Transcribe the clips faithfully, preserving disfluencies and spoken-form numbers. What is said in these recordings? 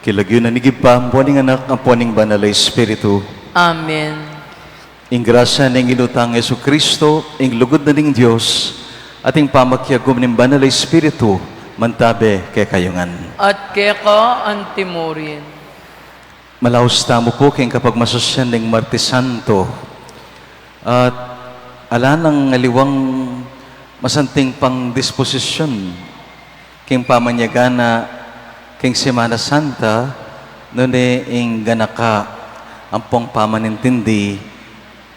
King lagyu na ning Ibpa, ampo ning Anak, ampo ning Banal a Espiritu. Amen. Ing grasya ning Ginu tang Jesucristo, ing lugud na ning Dios, at ing pamakiagum ning Banal a Espiritu, mantabe kekayu ngan. At keka antimurin. Malaus tamu pu king kapagmasusyan ning Martes Santo. At ala nang aliwang masanting pangdisposisyun king pamanyagana king Semana Santa, nune ing ganaka ampong pamanintindi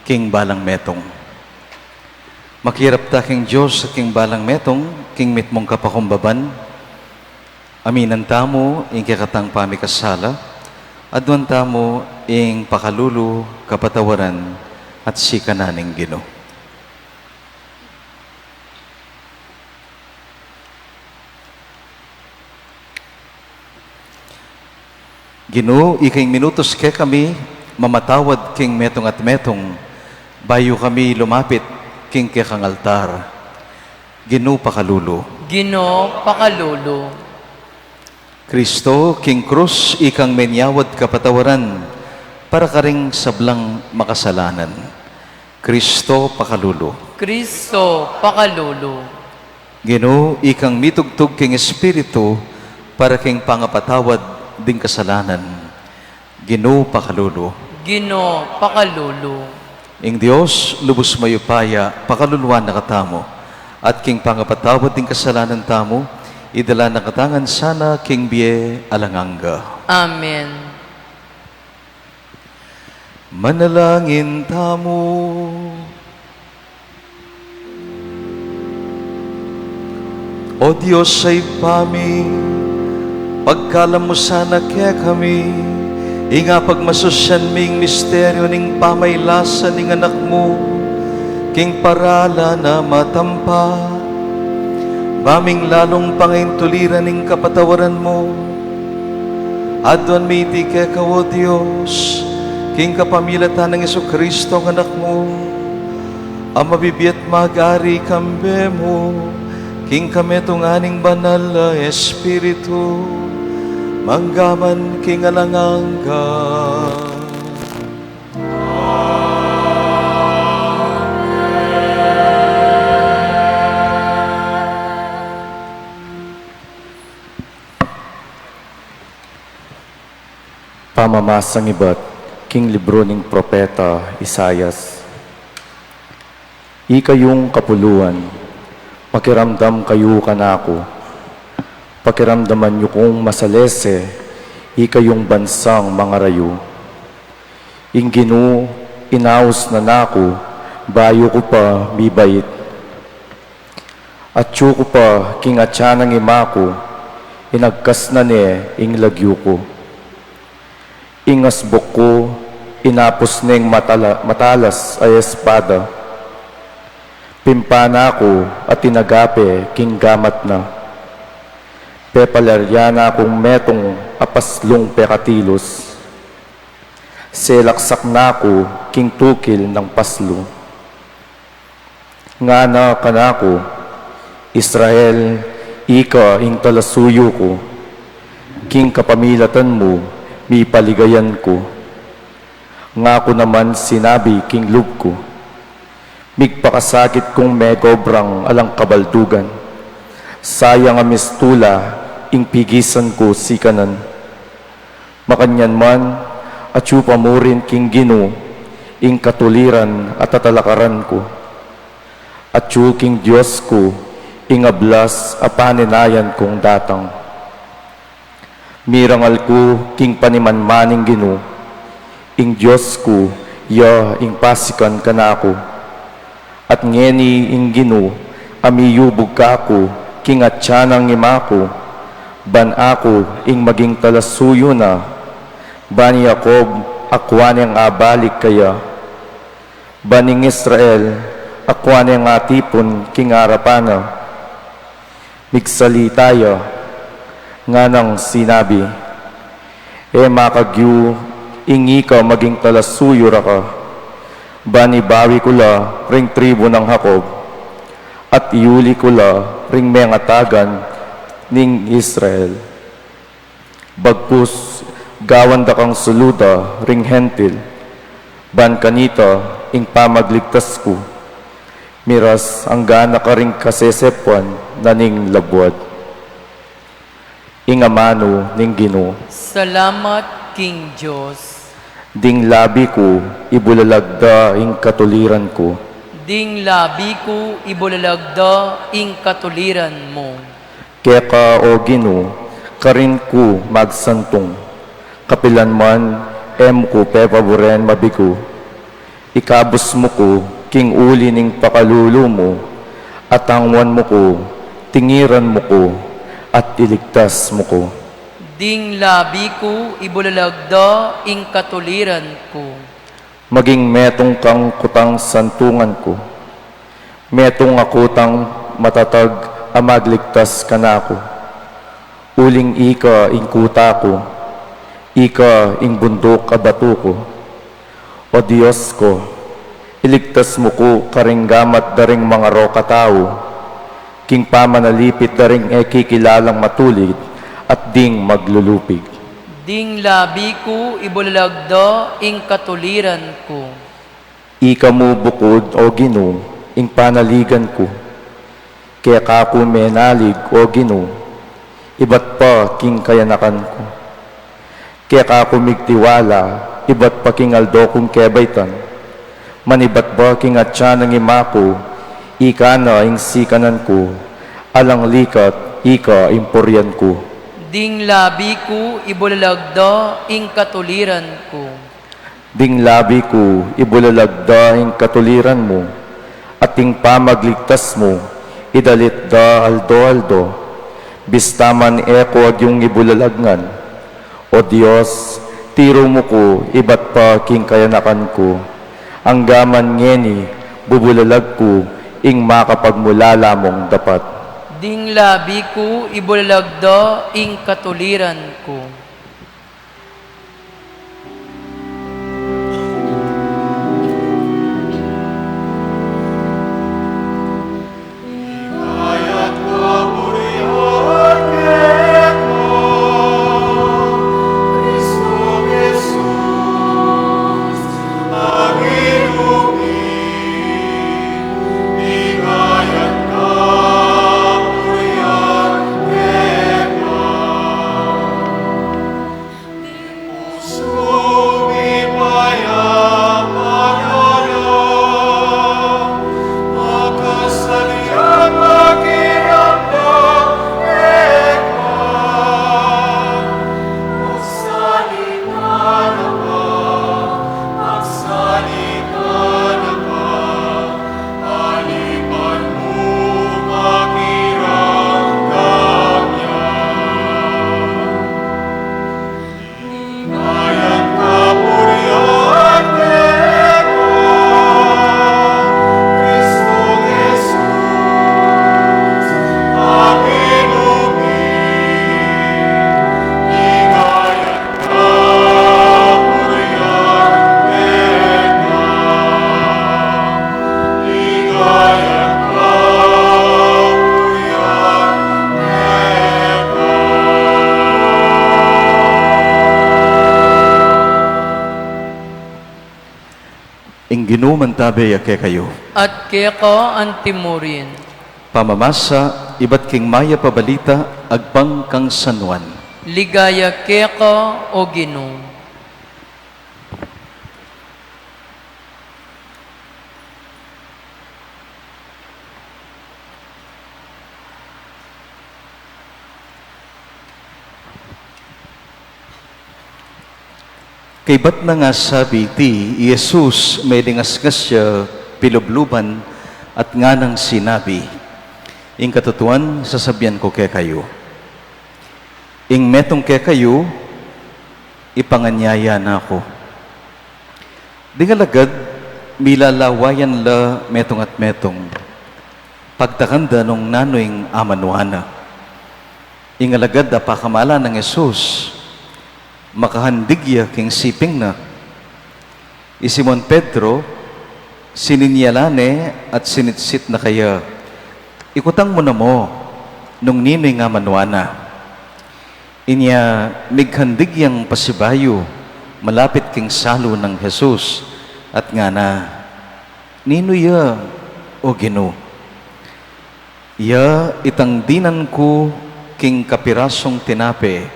king balang metung. Makirap ta king Dios at king balang metung, king mitmung kapakumbaban. Aminan tamu ing kekatang pamikasala, aduan tamu ing pakalulu, kapatawaran, at sikanan ning Ginu. Ginu, ika ing minutus kekami, mamatawad king metung at metung, bayu kami lumapit king kekang altar. Ginu, pakalulu. Ginu, pakalulu. Kristo, king krus, ikang menyawad kapatawaran para karing sablang makasalanan. Kristo, pakalulu. Kristo, pakalulu. Ginu, ikang mitugtug king Espiritu para king pangapatawad ding kasalanan. Ginu, pakalulu. Ginu, pakalulu. Ing Dios lubus mayupaya, pakaluluan na katamu, at king pangapatawad ding kasalanan tamu, idala na katamu ngan sana king bie alang angga. Amen. Manalangin tamu. O Dios a Ibpa mi, pagkalam mu sana kekami ing apagmasusyan ming misteryu ning pamailasa ning Anak mu, king paralan a matampa, ba ming lalung pangaintuliran ing kapatawaran mu. Aduan mi iti keka, O Dios, king kapamilatan nang Jesucristo, ing Anak mu, a mabibie at mag-ari kambe mu, king kametungan ning Banal a Espiritu, mangga man king alang angga. Pamamasang ibat king libru ning propeta Isaias. Ikayung kapuluan, pakiramdam kayu kanaku. Pakiramdaman yu kung masalese, ikayung bansang mangarayu. Ing Ginu inaus na naku, bayu ku pa mibait. Atyu ku pa king atian nang ima ku, inagkas na ne ing lagyu ku. Ing asbuk ku, inapus neng matala-, matalas a espada. Pimpa na ku at inagape king gamat na. Pepalarya na kung metung a paslung pekatilus. Selaksak na ku king tukil nang paslu. Ngana kanaku, Israel, ika ing talasuyu ku, king kapamilatan mu mipaligayan ku. Ngaku naman sinabi king lub ku, migpakasakit kung megobrang alang kabaldugan. Sayang a mistula ing pigisan ku sikanan. Makanyan man, atyu pa murin king Ginu ing katuliran at tatalakaran ku. Atyu king Dios ku ing ablas a paninayan kung datang. Mirangal ku king panimanmaning Ginu, ing Dios ku, ya ing pasikan kanaku. At ngeni ing Ginu a miyubug kaku king atian nang ima ku, ban aku ing maging talasuyu na, ban i Jacob akua neng abalik keya, ban ing Israel akua neng atipun king arapan na. Migsalita ya, nganang sinabi, E makagyu ing ika maging talasuyu raka, ban ibawi ku la ring tribu nang Jacob, at iuli ku la ring mengatagan ning Israel. Bagkus Gawan da kang suluda ring Hentil, ban kanita ing pamagligtas ku, miras anggana karing kasesepuan na ning labuad. Ing amanu ning Ginu. Salamat king Dios. Ding labi ku, ibulalag da ing katuliran ku. Ding labi ku, ibulalag da ing katuliran mu. Keka, O Ginu, karin ku magsantung. Kapilan man, e mu ku pepaburen mabigu. Ikabus mu ku king uli ning pakalulu mu, at angwan mu ku, tingiran mu ku, at iligtas mu ku. Ding labi ku, ibulalag da ing katuliran ku. Maging metung kang kutang santungan ku. Metung a kutang matatag a magligtas kanaku. Uling ika ing kuta ku, ika ing bunduk a batu ku. O Dios ku, iligtas mu ku karing gamat da ring mangarokatau, king pamanalipit da ring e kikilalang matulid at ding maglulupig. Ding labi ku, ibulalag da ing katuliran ku. Ika mu bukud, O Ginu, ing panaligan ku. Keka ku menalig, O Ginu, ibat pa king kayanakan ku. Keka ku migtiwala, ibat pa king aldo kung kebaitan. Manibat pa king atyan ning ima ku, ika na ing sikanan ku, alang likat, ika ing purian ku. Ding labi ku, ibulalag da ing katuliran ku. Ding labi ku, ibulalag da ing katuliran mu, at ing pamagligtas mu, idalit da aldo-aldo. Bista man e ku agyung ibulalag ngan. O Dios, tiru mu ku ibat pa king kayanakan ku. Angga man ngeni, bubulalag ku ing makapagmulala mung dapat. Ding labi ku, ibulalag da ing katuliran ku. Ing Ginu mantabe ya kekayu. At keka antimurin. Pamamasa ibat king mayap a balita agpang kang San Juan. Ligaya keka, O Ginu. Kaybat nang asabi iti, i Jesus medingasngas ya pilubluban at nganang sinabi, "Ing katutuan, sasabian ku kekayu, ing metung kekayu, ipanganyaya na ku." Ding alagad, milalawayan la metung at metung, pagtakan da nung nanu ing amanuan na. Ing alagad a pakamala nang Jesus, makahandig ya king siping na. I Simon Pedro, sininyalan ne at sinitsit na kaya, "Ikutang mu na mu nung ninu ing amanuan na." Inya migkandig yang pasibayu, malapit king salu nang Jesus, at ngana, "Ninu ya, O Ginu?" "Ya itang dinan ku king kapirasung tinape,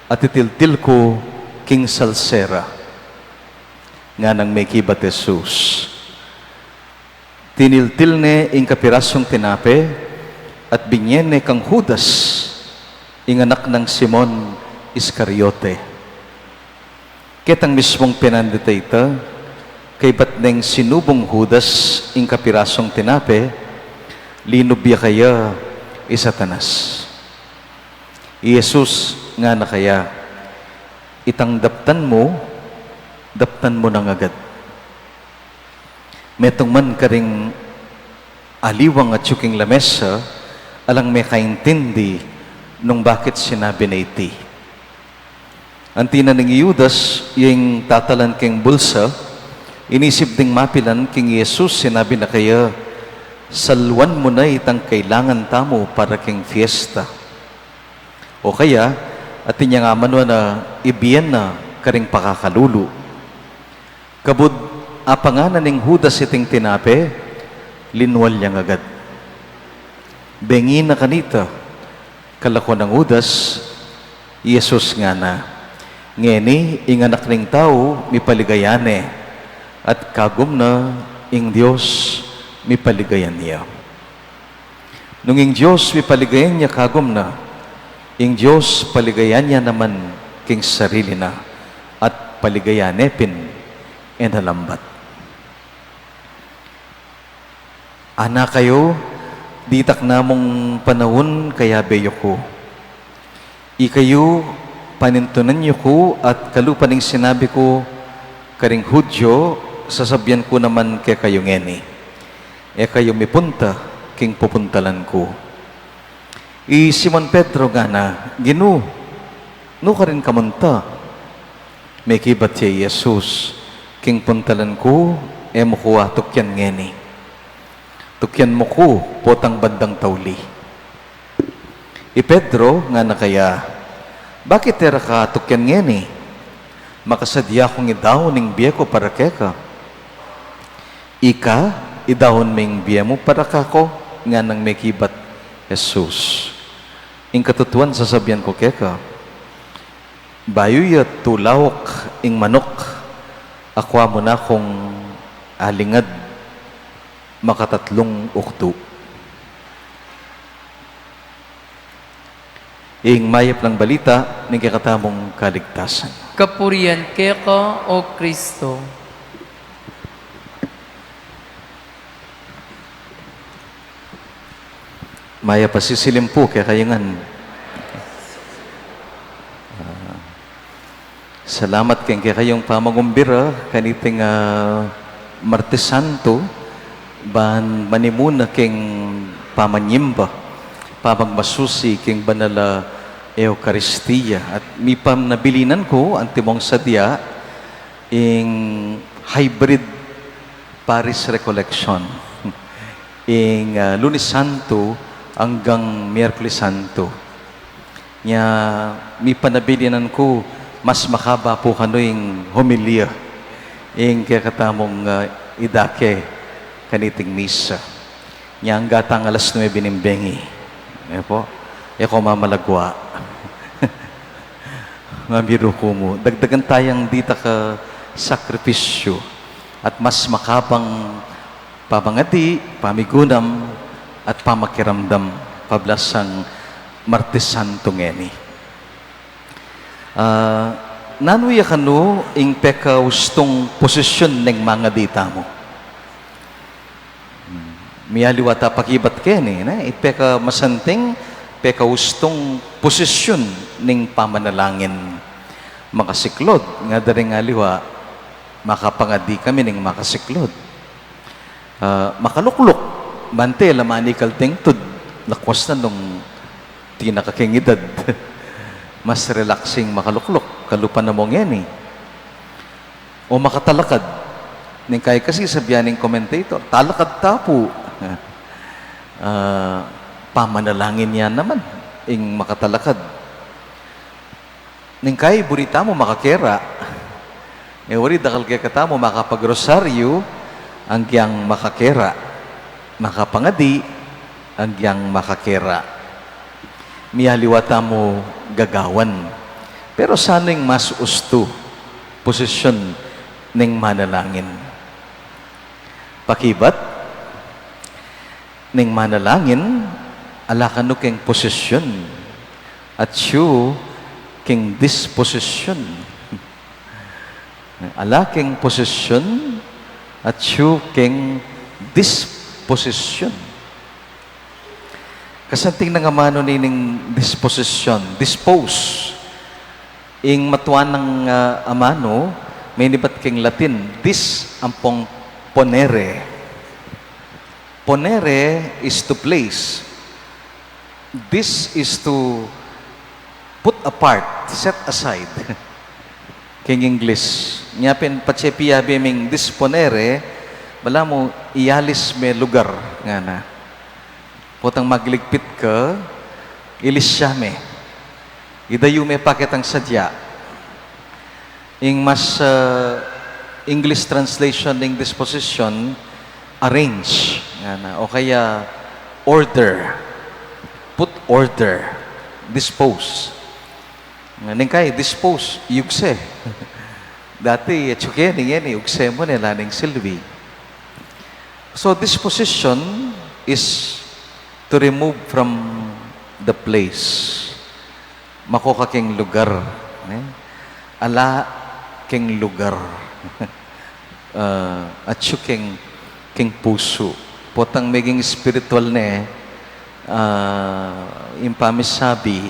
at itiltil ku king salsera," nganang mekibat Jesus. Tiniltil ne ing kapirasung tinape, at binye ne kang Judas, ing anak nang Simon Iscariote. Ketang mismung penandita ita, kaybat neng sinubung Judas ing kapirasung tinape, linub ya kaya i Satanas. I Jesus ngana kaya, "Itang daptan mu, daptan mu nang agad." Metung man karing aliwang atyu king lamesa, alang mekaintindi nung bakit sinabi na iti. Anti na ning Judas, ing tatalan king bulsa, inisip ding mapilan king Jesus, sinabi na kaya, "Salwan mu na itang kailangan tamu para king fiesta." O kaya, atin yang amanuan na ibie na karing pakakalulu. Kabud apangan na ning Judas iting tinape, linwal yang agad. Bengi na kanita, kalako nang Judas, i Jesus ngana, "Ngeni ing Anak ning Tau mipaligaya ne, at kagum na ing Dios mipaligayan ya." Nung ing Dios mipaligayan ya kagum na, ing Dios paligayan ya naman king sarili na, at paligayan ne pin e na lambat. Ana kayu, ditak namung panaun kayabe yu ku. Ikayu, panintunan yu ku, at kalupa ning sinabi ku karing Hudyo, sasabian ku naman kekayu ngeni, e kayu mipunta king pupuntalan ku. I Simon Pedro ngana, "Ginu, nu karin ka munta?" Mekibat ya i Jesus, "King puntalan ku, e mu ku atukyan ngeni. Tukyan mu ku potang bandang tauli." I Pedro ngana kaya, "Bakit e ra ka atukyan ngeni? Makasadya kung idaun ing bie ku para keka." "Ika, idaun me ing bie mu para kaku?" nganang mekibat Jesus. "Ing katutuan sasabian ku keka, bayu ya tulauk ing manuk, akua mu na kung alingad makatatlung uktu." Ing mayap nang balita ning kekatamung kaligtasan. Kapurian keka, O Kristo. Mayap a sisilim pu kekayu ngan. Ah, salamat king kekayung pamangumbira kaniting, ah, Martes Santo, ban manimuna king pamanyimba, pamagmasusi king banal a Eukaristia. At mipamabilinan ku antimong sadya ing hybrid Paris Recollection. Ing, ah, Lunes Santo anggang Miyerkules Santo. Nya, mipanabilinan ku, mas makaba pu kanu ing homilya, ing kekatamung, ah, idake kaniting misa. Nya, angga tang alas nuebe ning bengi. E pu, e ku mamalagwa. Mamiru ku mu, dagdagan tayang ditak a sakripisyu at mas makabang pamangadi, pamigunam, at pamakiramdam, pablasang Martes Santo ngeni. Ah, nanu ya kanu ing pekaustung posisyun ning mangadi tamu? Hmm, mialiwa ta pakibat keni, ne? Ing pekamasanting, pekaustung posisyun ning pamanalangin. Makasiklod, nga da ring aliwa, makapangadi kami ning makasiklod. Ah, makalukluk, bante, la manikal teng tud, lakwas na nung tinaka keng idad. Mas relaxing makalukluk, kalupa na mu ngeni. O makatalakad. Ning kaya kasi sabian ning commentator, "Talakad ta pu." Ah, pamanalangin ya naman, ing makatalakad. Neng kai buri tamu makakera. E wari dakal kekatamu makapagrosaryu, agyang makakera. Makapangadi, agyang makakera. Miyaliwa tamu gagawan. Pero sanu ing mas ustu posisyun ning manalangin? Pakibat, ning manalangin, ala kanu keng posisyun, atyu keng disposisyun. Ala keng posisyun, atyu keng disposisyun. Kasanting nang amanu nining disposisyun, dispose. Ing matua nang, ah, amanu, menibat keng Latin, dis ampong ponere. Ponere is to place. This is to put apart, set aside. Keng English. Nya pin patse piyabe ming disponere, balamu iyalis me lugar, ngana. Potang magligpit ka, ilis ya me. Idayu me pa ketang sadya. Ing mas, ah, English translation ning disposition, arrange, ngana, o kaya order, put order, dispose. Neng kai, dispose, yugse. Dati, atyu ke, ning e, yugse mu ne, ala neng silbi. So, disposition is to remove from the place. Mako ka keng lugar, ne? Ala keng lugar. Ah, atyu keng, keng pusu. Potang meging spiritual ne, ah, ing pamisabi,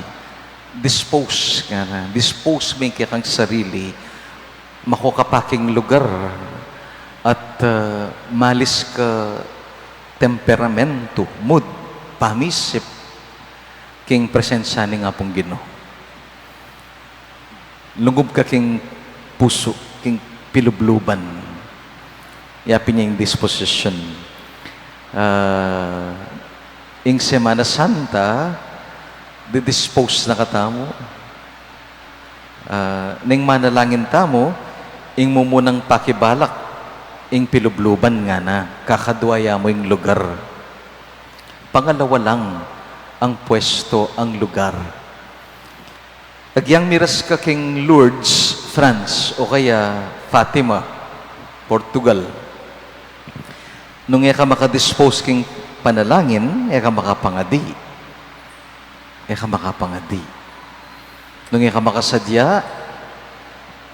dispose, ngana, dispose me ing kekang sarili. Mako ka pa keng lugar at, ah, malis ka temperamentu, mood, pamisip, keng presensya ning Apung Ginu. Lungub ka keng pusu, keng pilubluban. Ya pin ing disposition. Ah, ing Semana Santa, didispose na katamu. Ah, ning manalangin tamu, ing mumunang pakibalak, ing pilubluban, ngana, kakadwa ya mu ing lugar. Pangalawa lang ang pwesto, ang lugar. Agyang miras ka keng Lourdes, France, o kaya Fatima, Portugal. Nung e ka makadispose keng panalangin, e ka makapangadi. E ka makapangadi. Nung e ka makasadya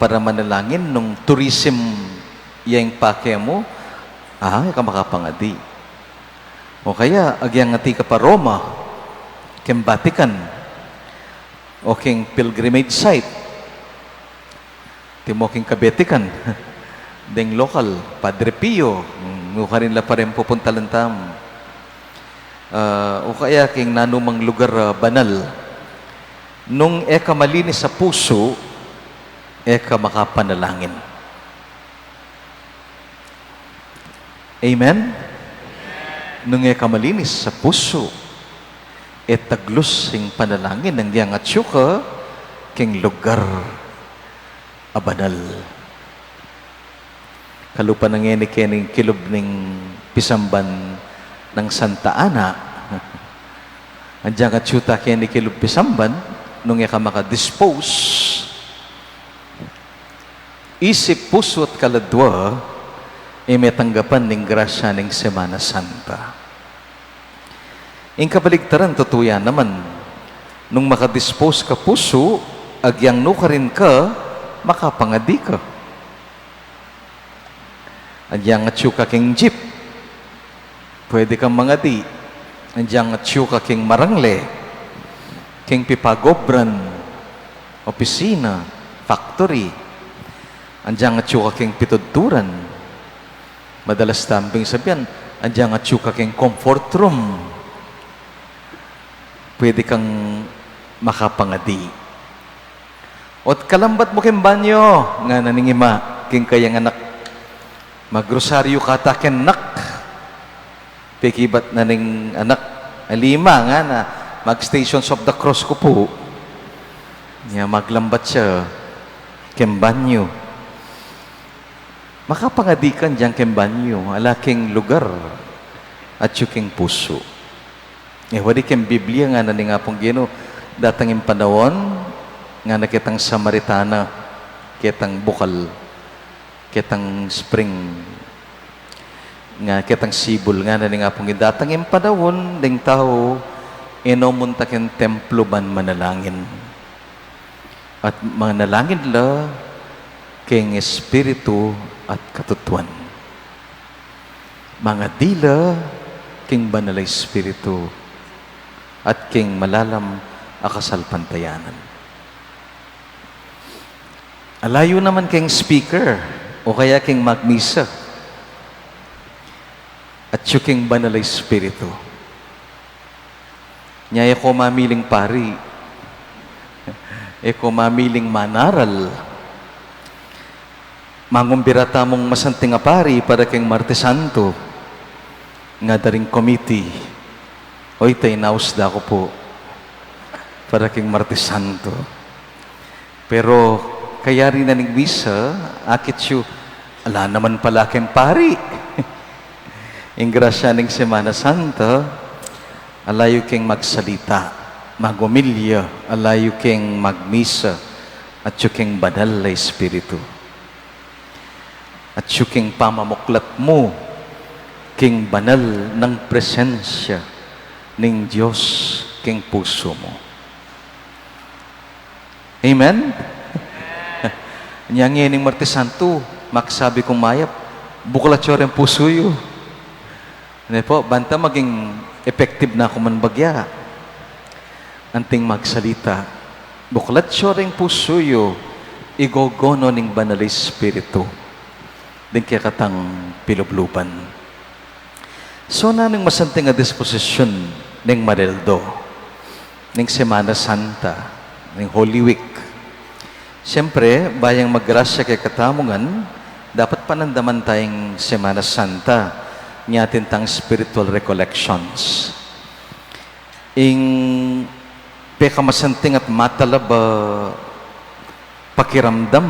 para manalangin, nung tourism ya ing pake mu, ah, e ka makapangadi. O kaya, agyang ati ka pa Roma, keng Vatican, o keng pilgrimage site, timo keng kabetikan, deng lokal, Padre Pio, mm, nukarin la pa rin pupuntalan tam. Ah, o kaya keng nanumang lugar, ah, banal. Nung e ka malinis a pusu, e ka makapanalangin. Amen? Nung e ka malinis a pusu, e taglus ing panalangin, agyang atyu ka keng lugar a banal. Kalupa na ngeni keni kilub ning pisamban nang Santa Ana. Agyang atyu ta keni kilub pisamban, nung e ka makadispose, isip, pusu at kaladwa, e me tanggapan ning grasya ning Semana Santa. Ing kabaligtaran, tutu ya naman, nung makadispose ka pusu, agyang nukarin ka, makapangadi ka. Agyang atyu ka keng jeep, pwede kang mangadi. Agyang atyu ka keng marangle, keng pipagobran, opisina, factory. Agyang atyu ka keng pitudturan. Madalas tamping sabian, agyang atyu ka keng comfort room, pwede kang makapangadi. Ot kalambat mu keng banyo, ngana ning ima keng kayang anak. Magrosaryu ka ta ken nak. Pekibat na ning anak, alima, ngana, mag-Stations of the Cross ku pu. Nya maglambat ya keng banyu. Makapangadi ka diang keng banyu, ala keng lugar, atyu keng pusu. E, wari keng Biblia ngana ning Apung Ginu, datang ing panaun, ngana ketang Samaritana, ketang bukal, ketang spring, nga ketang sibul, ngana ning Apung Ginu, datang ing panaun, deng tau e no munta keng templo ban manalangin. At manalangin la keng Espiritu at katutuan. Mangadi la keng Banal a Espiritu at keng malalam a kasalpantayanan. Ala yu naman keng speaker o kaya keng magmisa. Atyu keng Banal a Espiritu. Nya e ko mamiling pari. E ko mamiling manaral. Mangumbira tamung masanting a pari para keng Martes Santo. Ngana da ring committee, "Oy, tay, naus da ku pu para keng Martes Santo." Pero kayari na ning misa, akit yu, ala naman pala keng pari. Ing grasya ning Semana Santa, ala yu keng magsalita, magomilya, ala yu keng magmisa, atyu keng Banal a Espiritu. Atyu keng pamamuklat mu keng banal nang presensya ning Dios keng pusu mu. Amen? Nya ngening Martes Santo, magsabi kung mayap, buklat yu reng pusu yu. Ne pu, banta maging effective na ku man bagya. Anting magsalita, buklat yu reng pusu yu, igogono ning Banal a Espiritu ding kekatang pilubluban. So, nanu ing masanting a disposisyun ning Martes Santo, ning Semana Santa, ning Holy Week? Siyempre, bayang maggrasya kekatamu ngan, dapat panandaman taya ing Semana Santa, nya atin tang spiritual recollections. Ing pekamasanting at matalab a pakiramdam,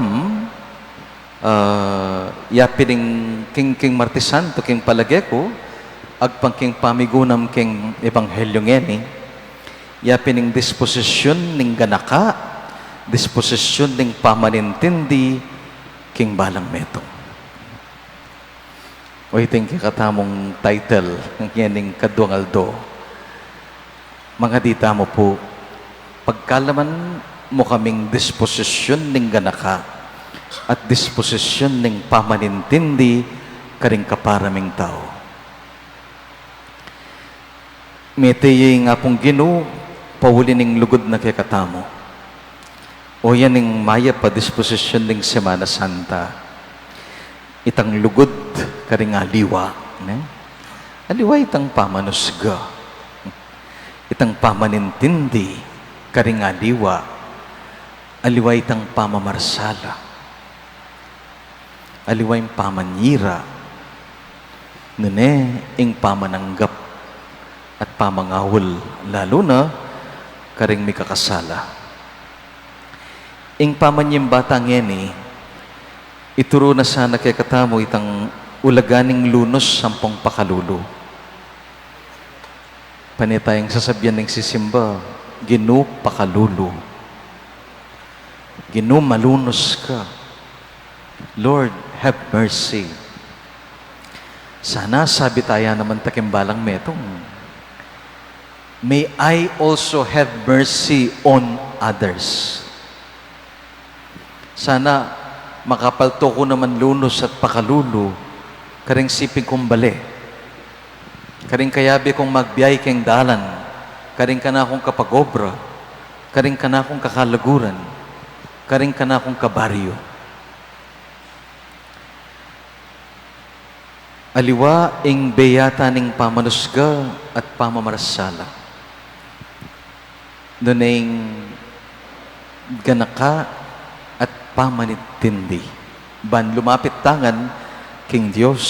ah, yapin ing king, king Martes Santo, king palage ku, agpang king pamigunam king ebanghelyo ngeni, yapin ing disposisyun ning ganaka, disposisyun ning pamanintindi king balang metung. O, iti ing kekatamung title ngening kaduang aldo. Mangadi tamu pu, pagkalaman mu kaming disposisyun ning ganaka at disposisyun ning pamanintindi karing kapara ming tau. Mete ya ing Apung Ginu, pauli ning lugud na kekatamu. O, yan ing mayap a disposisyun ning Semana Santa. Itang lugud karing aliwa, ne? Aliwa itang pamanusga. Itang pamanintindi karing aliwa. Aliwa itang pamamarsala. Aliwa ing pamanyira, nune ing pamananggap at pamangaul, lalu na karing mikakasala. Ing pamanyimba tang ngeni, ituru na sana kekatamu itang ulaga ning lunus ampong pakalulu. Pane tayang sasabian ning sisimba, Ginu, pakalulu. Ginu, malunus ka. Lord, have mercy. Sana sabi taya naman ta king balang metung, "May I also have mercy on others." Sana makapalto ku naman lunus at pakalulu karing siping kung bale, karing kayabe kung magbiay keng dalan, karing kanakung kapag-obra, karing kanakung kakalaguran, karing kanakung kabaryu. Aliwa ing beyata ning pamanusga at pamamarsala, nune ing ganaka at pamanintindi, ban lumapit tangan king Dios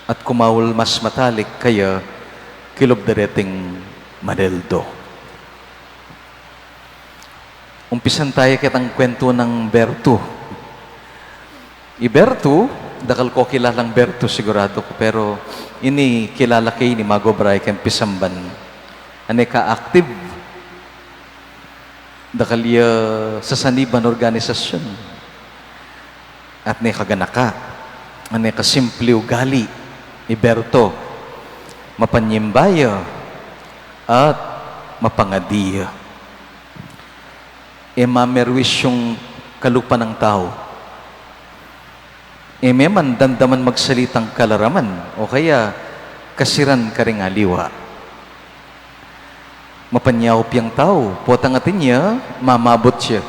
at kumaul mas matalik kaya kilub dereting Martes Santo. Umpisan taya ketang kwentu nang Bertu. I Bertu, dakal ko kilalang Bertu, sigurado ko, pero ini kilala ke ini, magobra ya keng pisamban. Ane ka active, dakal ya sasaniban organisasyun. At ne kaganaka, ane ka simple ugali i Bertu, mapanyimba ya at mapangadi ya. E mamerwis yung kalupa nang tau. E me man damdaman magsalitang kalaraman o kaya kasiran karing aliwa. Mapanyaup yang tau, potang atin ya, mamabut ya.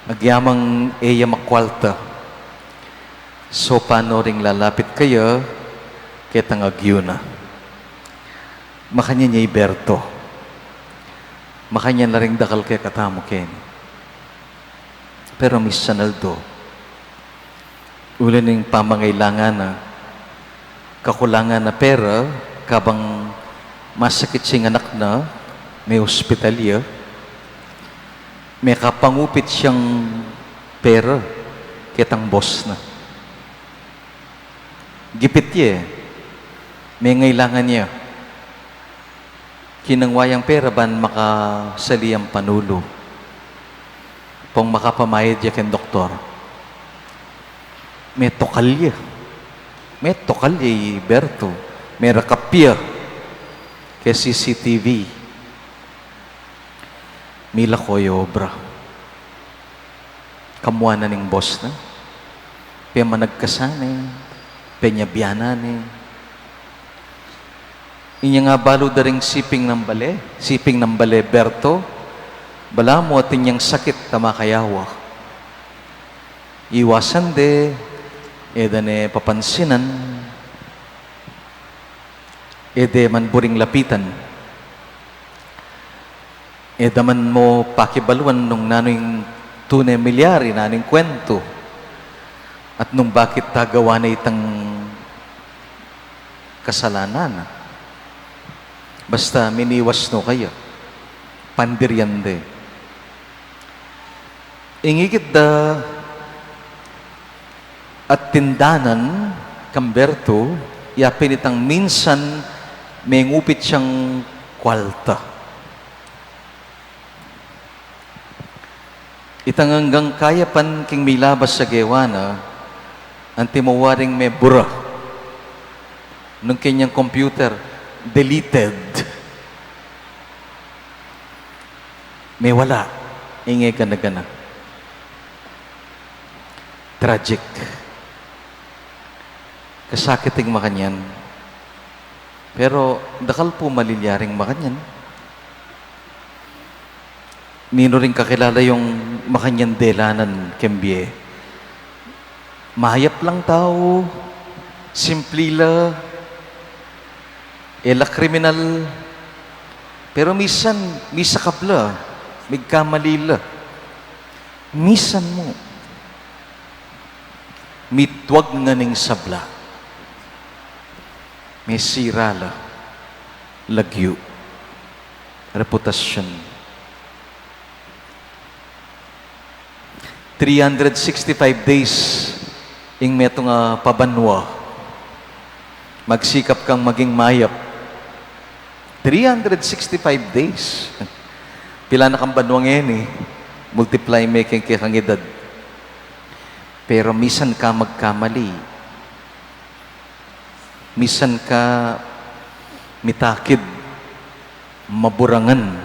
Agyamang e ya makwalta. So, pano ring lalapit kaya, ketang agyu na. Makanyan ya i Bertu. Makanyan la ring dakal kekatamu keni. Pero misan aldo, uli ning pamangailangan na, kakulangan na pera, kabang masakit sing anak na, me-ospital ya, mekapangupit yang pera ketang boss na. Gipit ya e. Mengailangan ya. Kinangwa yang pera ban makasali yang panulu. Pung makapamayad ya keng doktor. Metukal ya. Metukal ya i Bertu. Merakap ya keng C C T V. Mila ko ya obra. Kamua na ning boss na. Pemanagkasan ne, penyabianan ne. Inyang abalu da ring siping nang bale, siping nang bale Bertu, balamu atin yang sakit a makayawa. Iwasan de, e da ne papansinan, e de man buring lapitan. E da man mu pakibaluan nung nanu ing tune milyari, nanu ing kwentu, at nung bakit tagawa na itang kasalanan. Basta miniwas no kaya, pandirian de. Ing ikit da at tindanan kang Bertu, ya pin itang minsan mengupit yang kwalta. Itang anggang kayapan king milabas a gewa na, anti mu waring mebura. Nung kenyang computer, deleted. Mewala. Inge gana-gana. Tragic. Kasakit ing makanyan. Pero dakal pu malilyaring makanyan. Ninu ring kakilala yung makanyan delanan keng bie? Mayap lang tau, simple la, e la kriminal, pero misan, misakab la, migkamali la. Misan mu, mitwag ngan ing sabla. Mesira la, lagyu, reputasyun. Three hundred sixty-five days ing metung a pabanua. Magsikap kang maging mayap. Three hundred sixty-five days. Pila na kang banua ngeni, multiply me keng kekang edad. Pero misan ka magkamali. Misan ka mitakid, mabura ngan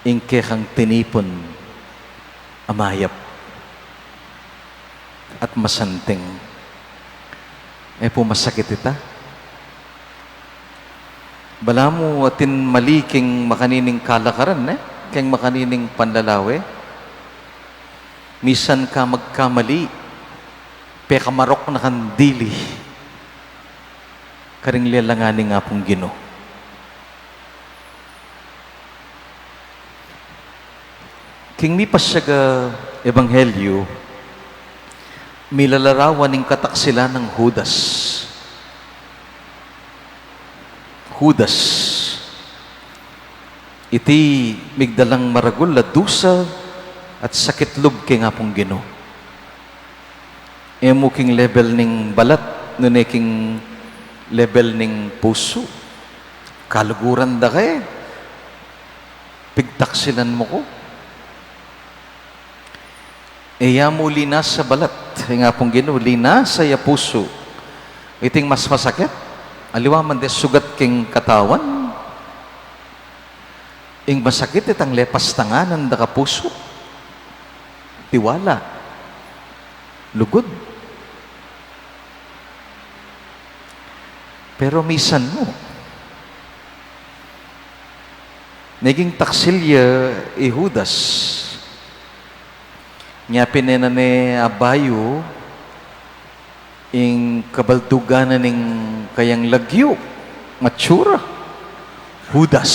ing kekang tinipun a mayap at masanting. E pu masakit ita? Balamu atin mali keng makanining kalakaran, e? Keng makanining panlalawe. Misan ka magkamali, pekamarok na kang dili karing lelangan ning Apung Ginu. King mipasyag a ebanghelyu, milalarawan ing kataksilan nang Judas. Judas. Iti migdalang maragul a dusa at sakit lub king Apung Ginu. E mu king level ning balat, nune king level ning pusu. Kaluguran da ka e. Pigtaksilan mu ku. E ya mu linasa balat, ing Apung Ginu, linasa ya pusu. Iting mas masakit, aliwa man de sugat king katawan, ing masakit itang lepas tanganan da ka pusu. Tiwala. Lugud. Pero misan mu, naging taksil ya i Judas. Nya pin e na ne abayu ing kabaldugan na ning kayang lagyu, matsura. Judas.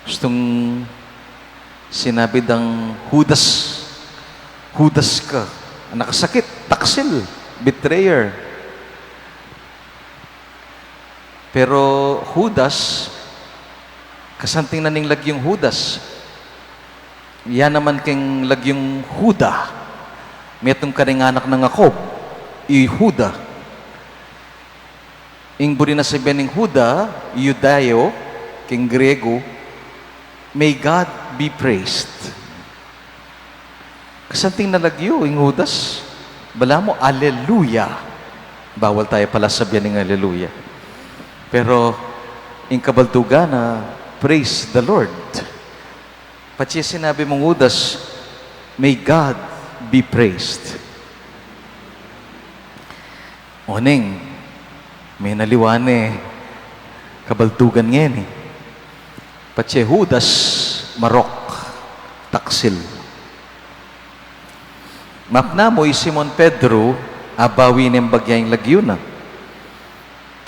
Gustung sinabi dang Judas, Judas ka. Nakasakit, taksil, betrayer. Pero Judas, kasanting na ning lagyung Judas. Ya naman king lagyung Juda. Metung karing anak nang Jacob, i Juda. Ing buri na sabian ning Juda, Judayo, king Griego, "May God be praised." Kasanting na lagyu ing Judas, balamu, "Aleluya." Bawal taya pala sabian ing aleluya. Pero ing kabaldugan na, "Praise the Lord." Patse sinabi mung Judas, "May God be praised." Oneng, me na aliwa ne kabaldugan ngeni. Patse Judas, marok, taksil. Mapna mu i Simon Pedro, abawi ne ing bagya ing lagyu na.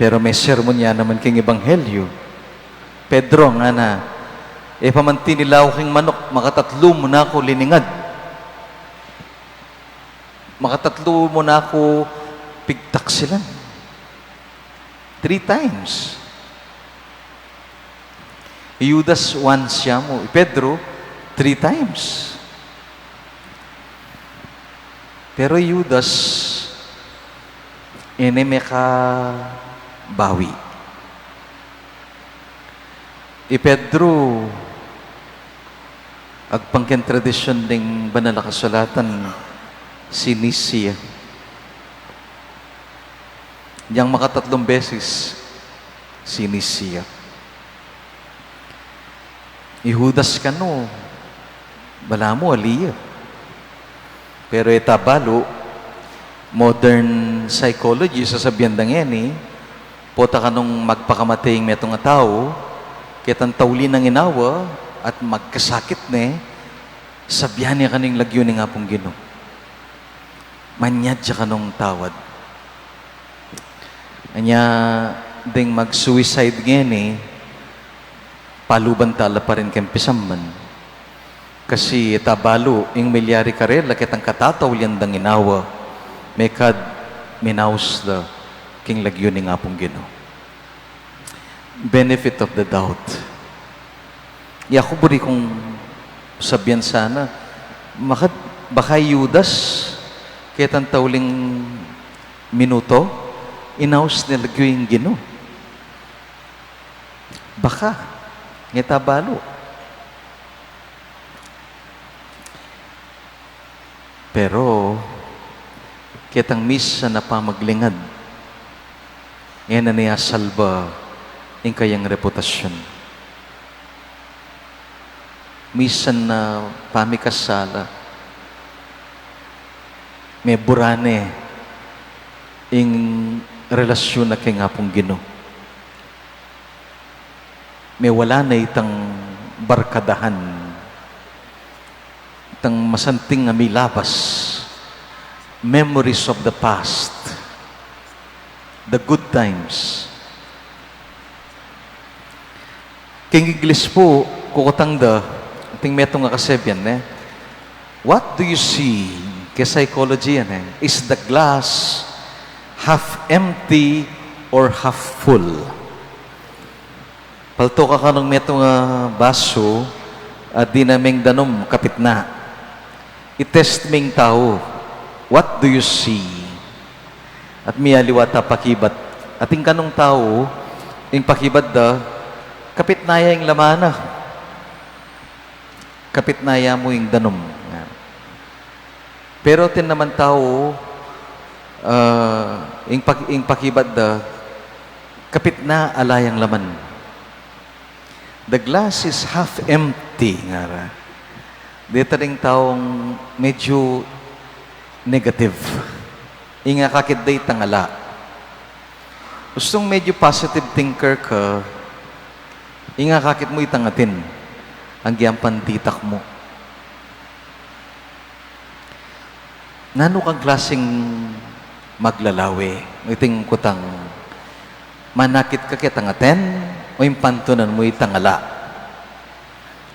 Pero me sermon ya naman king ebanghelyu. "Pedro," ngana, "e pa man tinilaw king manuk, makatatlu mu na ku liningad. Makatatlu mu na ku pigtaksilan." Three times. I Judas, once ya mu. I Pedro, three times. Pero i Judas, e ne mekabawi. I Pedro, agpang king tradisyun ding Banal a Kasulatan, sinisi ya. Yang makatatlung beses, sinisi ya. I Judas kanu, balamu ali ya. Pero e ta balu, modern psychology, sasabian da ngeni, pota kanung magpakamate ing metung a tau, ketang tauli nang ginawa, at magkasakit ne, sabian ne kanu ing lagyu ning Apung Ginu. Manyad ya kanung tawad. Anya, ding mag-suicide ngeni, paluban tala pa rin keng pisamban. Kasi e ta balu, ing milyari karela ketang katataulian dang ginawa, mekad minaus la king lagyu ning Apung Ginu. Benefit of the doubt. Yaku buri kung sabian sana, maka, baka i Judas, ketang tauling minuto, inaus ne lagyu ing Ginu. Baka, e ta balu. Pero, ketang misan a pamaglingad, e na ne asalba ing kayang reputasyun. Misan a pamikasala, mebura ne ing relasyun na keng Apung Ginu. Mewala ne itang barkadahan, itang masanting a milabas, memories of the past, the good times. King Inglis pu, kukutang da, ating metung a kasabian, ne? What do you see? Keng psychology yan, e. Is the glass half empty or half full? Palto ka kanung metung a basu, a dina meng danum kapitna. I-test meng tau, "What do you see?" At miyaliwa ta pakibat. At ing kanung tau, ing pakibat da, kapitna ya ing laman na. Kapitna ya mu ing danum. Pero atin naman tau, ah, ing pak-, ing pakibat da, kapitna ala yang laman. The glass is half empty, ngara. Deta ding taung medyu negative. Ing akakit da itang ala. Ustung medyu positive thinker ka, ing akakit mu itang atin, agyang panditak mu. Nanu kang klasing maglalawe, iting kutang manakit ka ketang atin, o ing pantunan mu itang ala?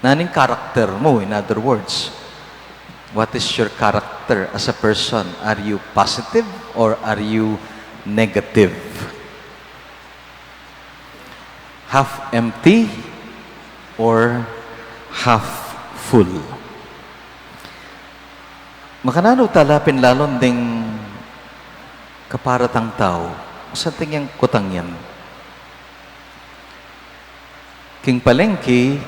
Nanu ing karakter mu, in other words, what is your character as a person? Are you positive or are you negative? Half empty or half full? Makananu tala pin lalung ding kaparatang tau, sa atin yang kutang yan. King palengke,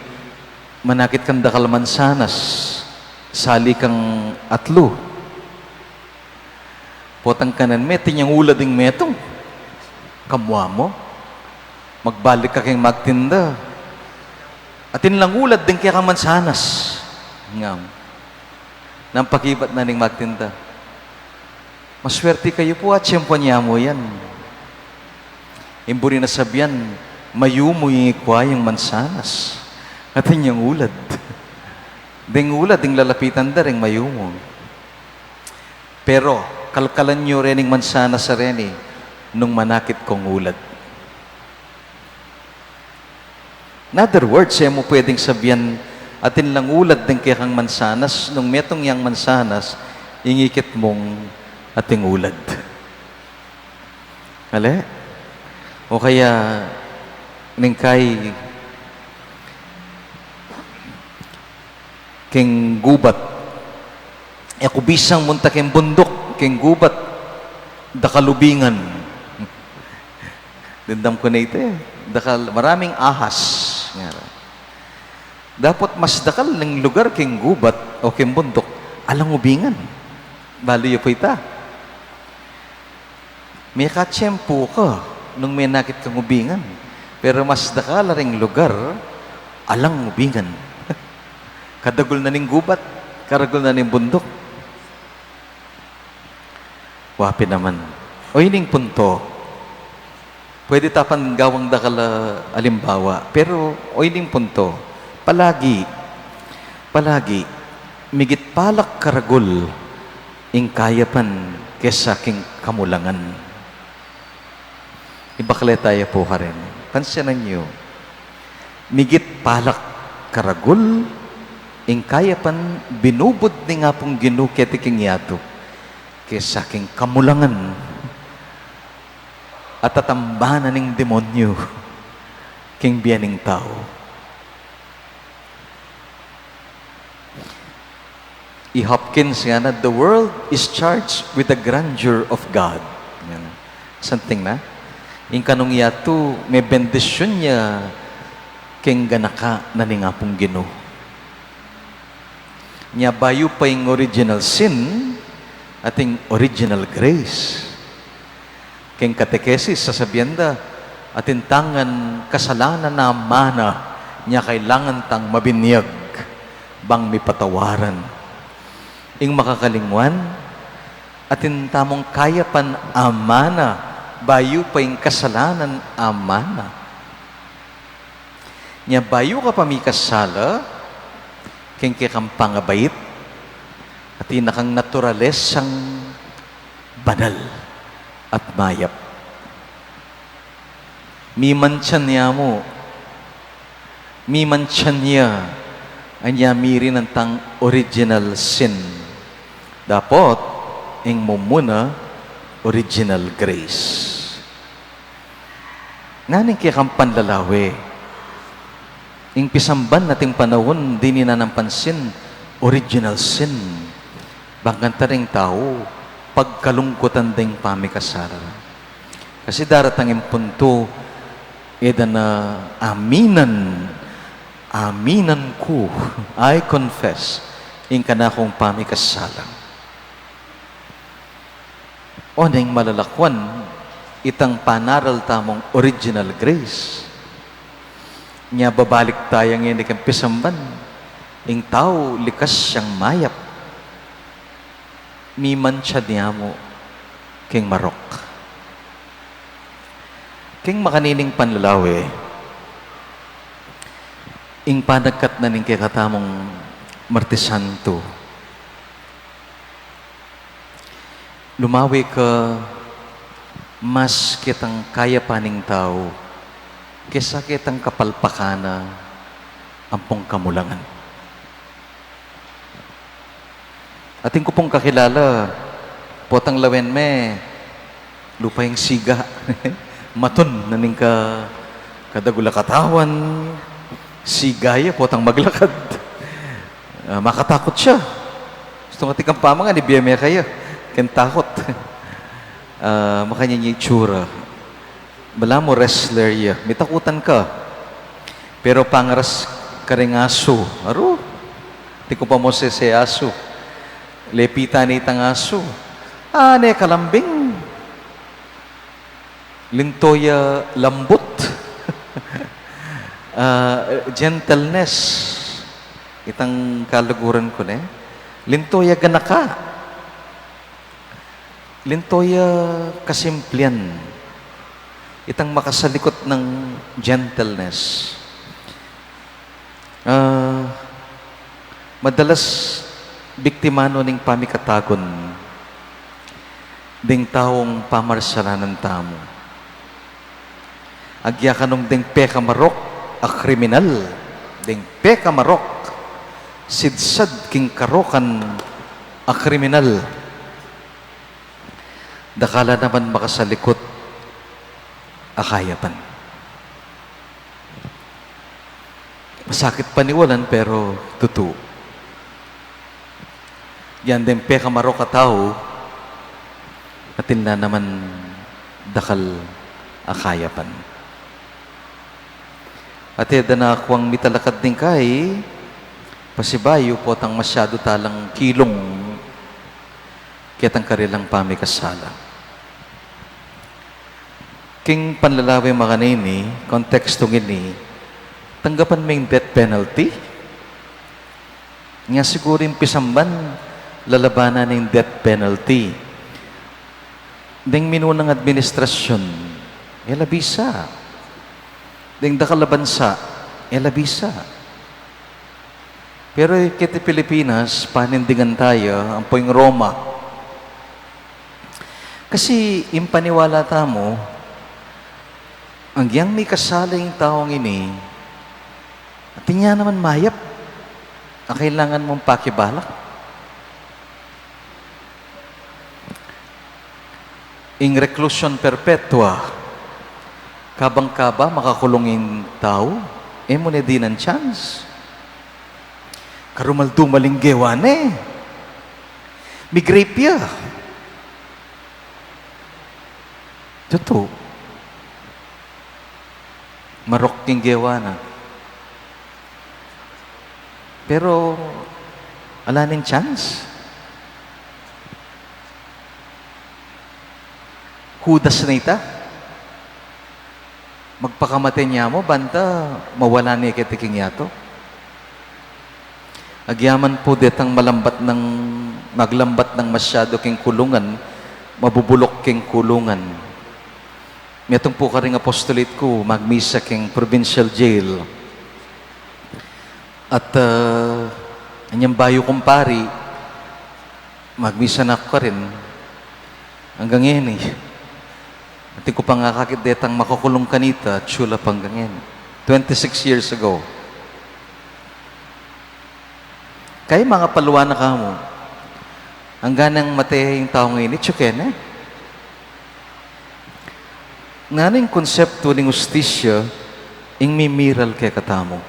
manakit kang dakal mansanas, sali kang atlu. Potang kanan me, atin yang ulad ding metung. Kamua mu, magbalik ka king magtinda, atin lang ulad ding kekang mansanas. Ngam. Nanu ing pakibat na ning magtinda? Maswerte kayu pu, atyempuan ya mu yan. Ing buri na sabian, mayumu ing ikwa yang mansanas, atin yang ulad. Ding ulad, ding lalapitan da ring mayumu. Pero kalkalan yu reng mansanas a reni nung manakit kung ulad. In other words, e mu pwedeng sabian, atin lang ulad ding kekang mansanas, nung metung yang mansanas, ing ikit mung ating ulad. Ale? O kaya, ningkai, king gubat. E ku bisang munta king bunduk, king gubat, dakal ubingan. Dimdam ku na ita, e. Dakal, maraming ahas. Ngara. Dapot mas dakal ing lugar king gubat o king bunduk, alang ubingan. Balu yu pu ita. Mekatiyempu ka nung menakit kang ubingan, pero mas dakal la ring lugar alang ubingan. Kadagul na ning gubat, karagul na ning bunduk. Wa pin naman. O ining punto, pwede ta pang gawang dakal a alimbawa, pero o ining punto, palagi, palagi, migit pa la karagul ing kayapan kesa king kamulangan. Ibakle taya pu karin. Pansinan yu, migit pa la karagul ing kayapan binubud ning Apung Ginu keti king yatu kesa king kamulangan a tatambanan ning demonyu king bie ning tau. I Hopkins ngana, "The world is charged with the grandeur of God." Ngana. Something na. Ing kanung yatu, mebendisyun ya king ganaka na ning Apung Ginu. Nya bayu pa ing original sin, ating original grace. King katekesis, sasabian da, atin tang kasalanan a mana, nya kailangan tang mabinyag bang mipatawaran. Ing makakalingwan, atin tamung kayapan a mana, bayu pa ing kasalanan a mana. Nya bayu ka pa mikasala king kekang pangabait, atin na kang naturalesang banal at mayap. Mimantsan ya mu, mimantsan ya, anya mirinan tang original sin. Dapot ing mumuna, original grace. Nanu ing kekang panlalawe? Ing pisamban ating panaun, dininan pansin, original sin. Bang kanita ring tau, pagkalungkutan deng pamikasala. Kasi daratang ing puntu, e da na aminan, aminan ku, I confess, ing kanakung pamikasala. O neng malalakuan, itang panaral tamung original grace. Nya babalik taya ngeni keng pisamban, ing tau likas yang mayap. Mimantsa ne mu king marok. King makanining panlalawe, ing panagkat na ning kekatamung Martes Santo, lumawe ke mas ketang kayapan ning tau kesa ketang kapalpakan na ampong kamulangan. Atin ku pung kakilala, potang lawen me, lupa ing siga. Matun na ning ka, kadagul a katawan, siga ya, potang maglakad. Ah, makatakut ya. Gustu nga tikang pamangan, ibie me kaya. Ken takut. Ah, makanyan ya itsura. Balamu wrestler ya. Mitakutan ka. Pero pangaras karing asu. Aru, atin ku pa mu sese asu. Lepitan ne itang asu. Ah, ne kalambing. Linto ya lambut. Ah, gentleness. Itang kaluguran ku ne. Linto ya ganaka. Linto ya kasimplian. Itang makasalikut nang gentleness. Ah, madalas biktima no ning pamikatagun ding taung pamarsalanan tamu. Agyakanung ding pekamarok a kriminal, ding pekamarok, sidsad king karokan a kriminal. Dakal la naman makasalikut a kayapan. Masakit paniwalan, pero tutu. Yan ding pekamarok a tau, atin la naman dakal a kayapan. At e da na kuang mitalakad ding kai, pasibayu potang masyadu talang kilung ketang karilang pamikasala. King panlalawe makanini, kontekstu ngeni, tanggapan me ing death penalty? Nya siguru ing pisamban, lalabanan ing death penalty. Ding minunang administrasyun, e la bisa. Ding dakal a bansa, e la bisa. Pero keti Pilipinas, panindingan taya, ampo ing Roma. Kasi ing paniwala tamu, agyang mikasala ing taung ini, atin ya naman mayap a kailangan mung pakibalak. Ing reclusion perpetua, kabang kaba makakulung ing tau, e mu ne dinan chance. Karumal-dumal ing gewa ne. Mig-rape ya. Tutu. Marok ing gewa na. Pero, ala ning chance. Hudas na ita. Magpakamate ne mu, banta mawala ne keti king yatu. Agyaman pu detang malambat nang, maglambat nang masyadu king kulungan, mabubulok king kulungan. Metung pu karing apostolate ku, magmisa king provincial jail. At, ah, anyang bayu kung pari, magmisa na ku karin. Anggang ngeni, atin ku pang akakit detang makukulung kanita, atiu la pa anggang ngeni. Twenty-six years ago. Kaya mangapalwa na ka mu. Anggang mate ing taung ini, atiu keni. Nanu ing konseptu ning hustisya ing mimiral kekatamu?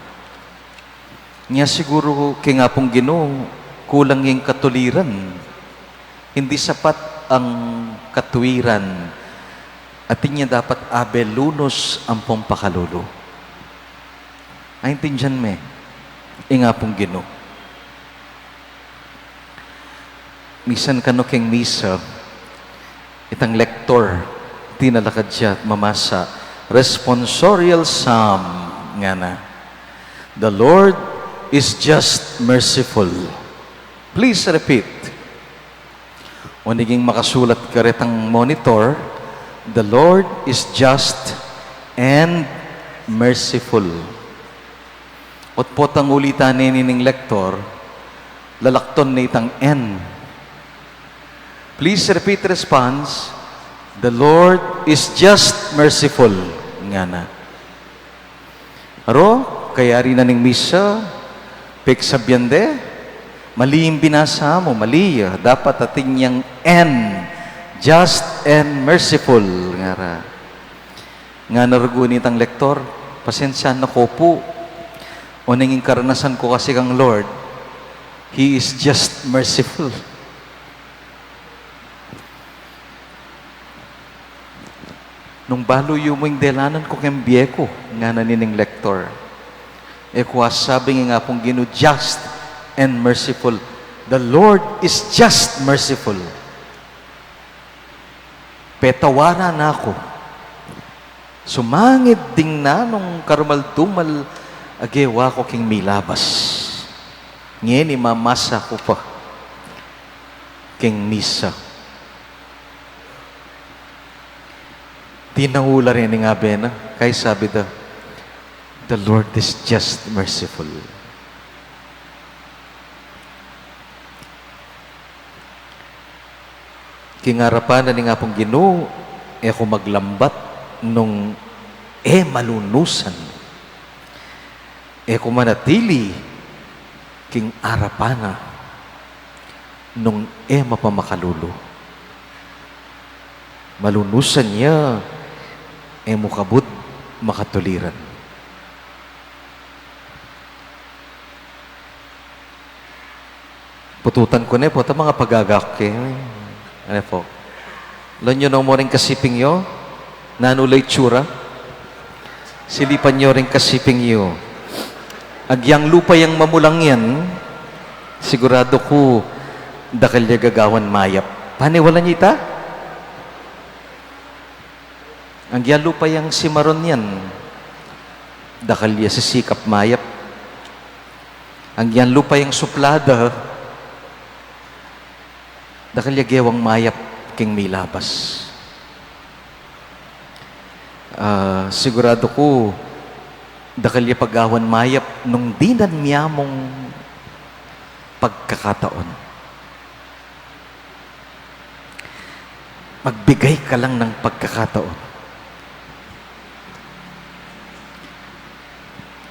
Nya siguru king Apung Ginu, kulang ing katuliran. Hindi sapat ang katwiran. Atin ya dapat abe lunus ampong pakalulu. Aintindian me ing Apung Ginu. Misan kanu king misa, itang lektor, tinalakad ya at mamasa, responsorial psalm, ngana, "The Lord is just merciful." Please repeat. O niging makasulat karetang monitor, "The Lord is just and merciful." Potang ulitan ne ning lektor, lalakton ne itang "and." Please repeat response, "The Lord is just merciful," ngana. Aro, kayari na ning misa, pigsabian de, mali ing binasa mu, mali ya. Dapat atin yang "and," just and merciful, ngara. Ngana rugyan nitang lektor, "Pasensya na ko pu. O neng ing karanasan ku kasi kang Lord, He is just merciful." "Nung balu yu mu ing delanan ku keng bie ku," ngana nining lektor, "e ku asabing ing Apung Ginu just and merciful. The Lord is just merciful. Petawaran na ku. Sumangid ding nanung karumal-dumal a gewa ku king milabas. Ngeni mamasa ku pa king misa." Tinangu la reng abe na, kaya sabi da, "The Lord is just merciful." King arapan na ning Apung Ginu, e ku maglambat nung e malunusan. E ku manatili king arapan na nung e mapamakalulu. Malunusan ya, e mu kabud makatuliran. Pututan ku ne pu, ta mangapagagak ke. Ane pu? Lawan yu no mu ring kasiping yu? Nanu la itsura? Silipan yu ring kasiping yu. Agyang lupa yang mamulang yan, siguradu ku dakal ya gagawan mayap. Paniwalan yu ita? Agyang lupa yang simaron yan, dakal ya sisikap mayap. Agyang lupa yang suplada, dakal ya gewang mayap king milabas. Ah, siguradu ku, dakal ya pagawan mayap nung dinan miyamung pagkakataon. Magbigay ka lang ng pagkakataon.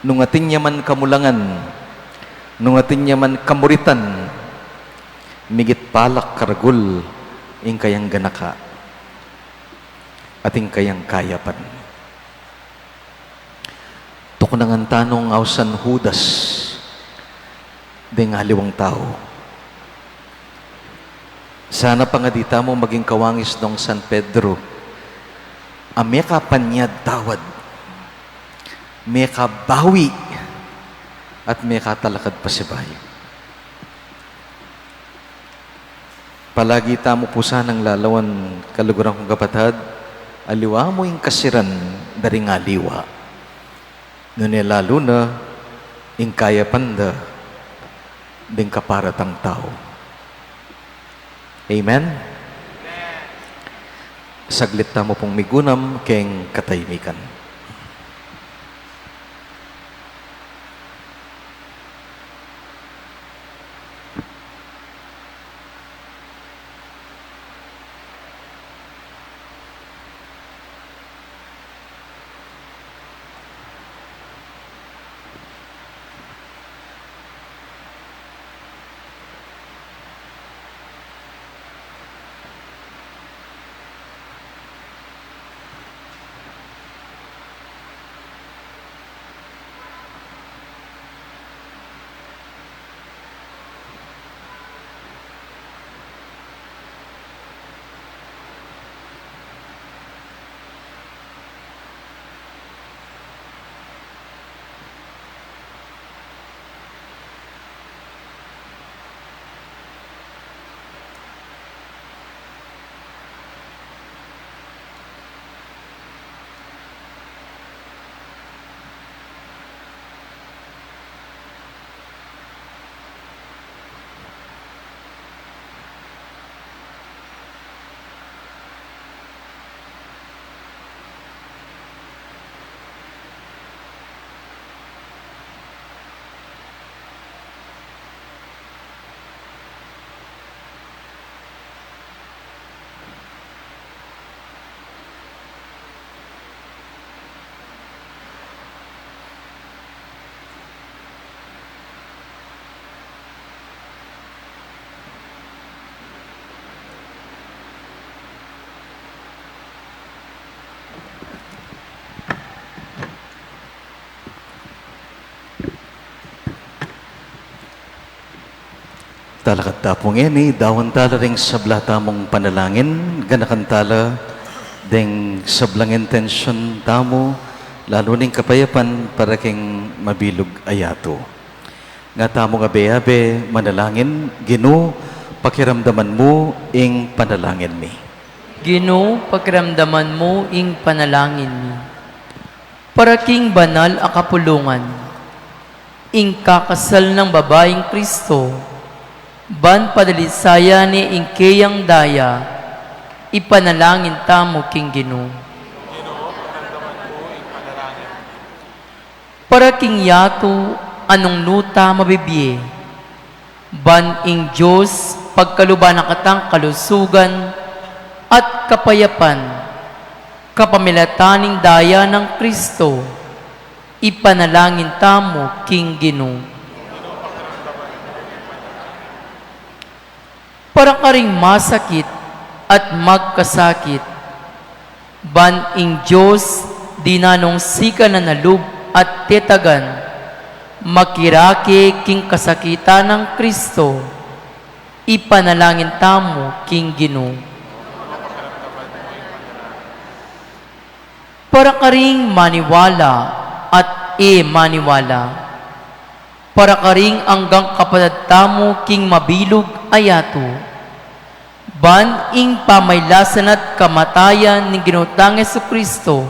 Nung atin ya man kamulangan, nung atin ya man kamuritan, migit pa la karagul ing kayang ganaka at ing kayang kayapan. Tuknangan ta nung ausan Judas deng aliwang tau. Sana pangadi tamu maging kawangis nung San Pedro a mekapanyad tawad, mekabawi, at mekatalakad pasibayu. Palagi tamu pu sanang lalawan, kaluguran kung kapatad, aliwa mu ing kasiran da ring aliwa, nune lalu na ing kayapan da ding kaparatang tau. Amen? Saglit tamu pung migunam keng katahimikan. Talakad ta pu ngeni, daun tala ding sabla tamung panalangin, ganakan tala ding sablang intensyun tamu, lalu ning kapayapan para king mabilug a yatu. Nga tamung abe-abe manalangin. Ginu, pakiramdaman mu ing panalangin mi. Ginu, pakiramdaman mu ing panalangin mi. Para king banal a kapulungan, ing kakasal nang babaing Kristo, ban padalisayan ne ing keyang daya, ipanalangin tamu king Ginu. Para king yatu a nung nu ta mabibie, ban ing Dios pagkaluban na katang kalusugan at kapayapan, kapamilatan ning daya nang Kristo, ipanalangin tamu king Ginu. Para karing masakit at magkasakit, ban ing Dios, dinan nung sikanan a lub at tetagan, makirake king kasakitan nang Kristo, ipanalangin tamu king Ginu. Para karing maniwala at e maniwala, para karing anggang kapatad tamu king mabilug a yatu, ban ing pamailasan at kamatayan ning Ginu tang Jesucristo,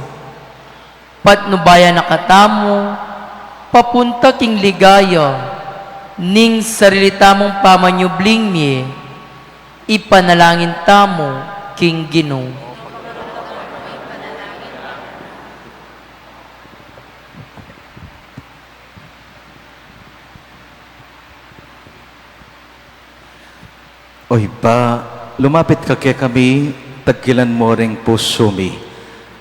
patnubayan na katamu, papunta king ligaya ning sarili tamung pamanyubling mie, ipanalangin tamu king Ginu. O Ibpa, lumapit ka kekami, tagkilan mu ring pusu mi,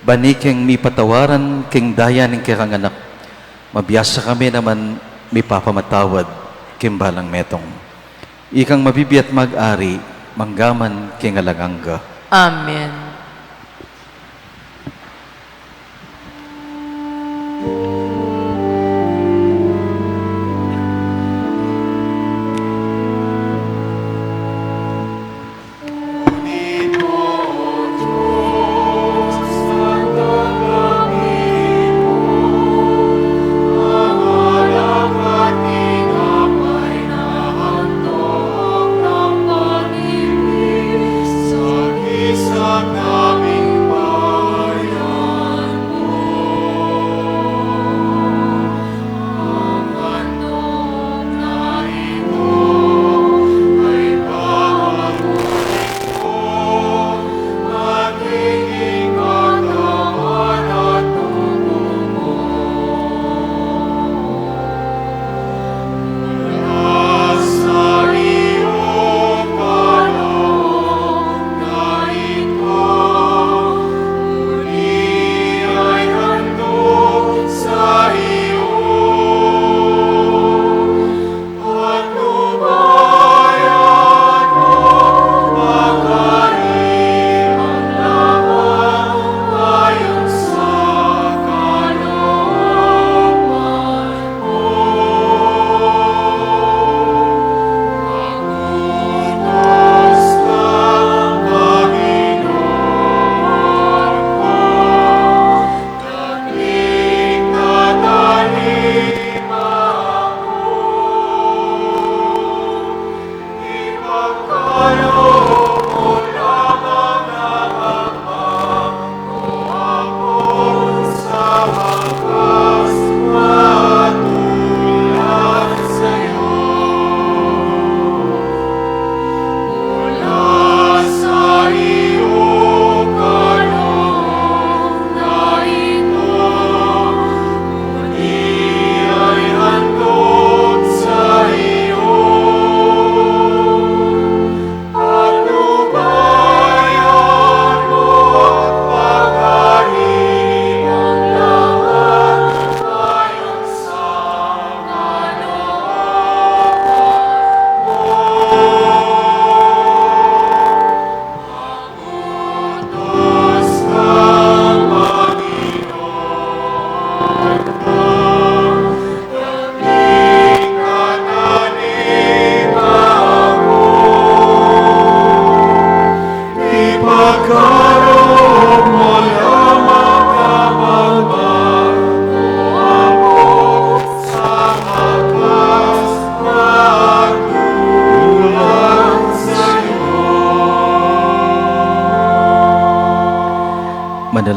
ban ikeng mipatawaran king daya ning kekang Anak, mabiasa kami naman mipapamatawad king balang metung. Ikang mabibie at mag-ari, manggaman king alang angga. Amen.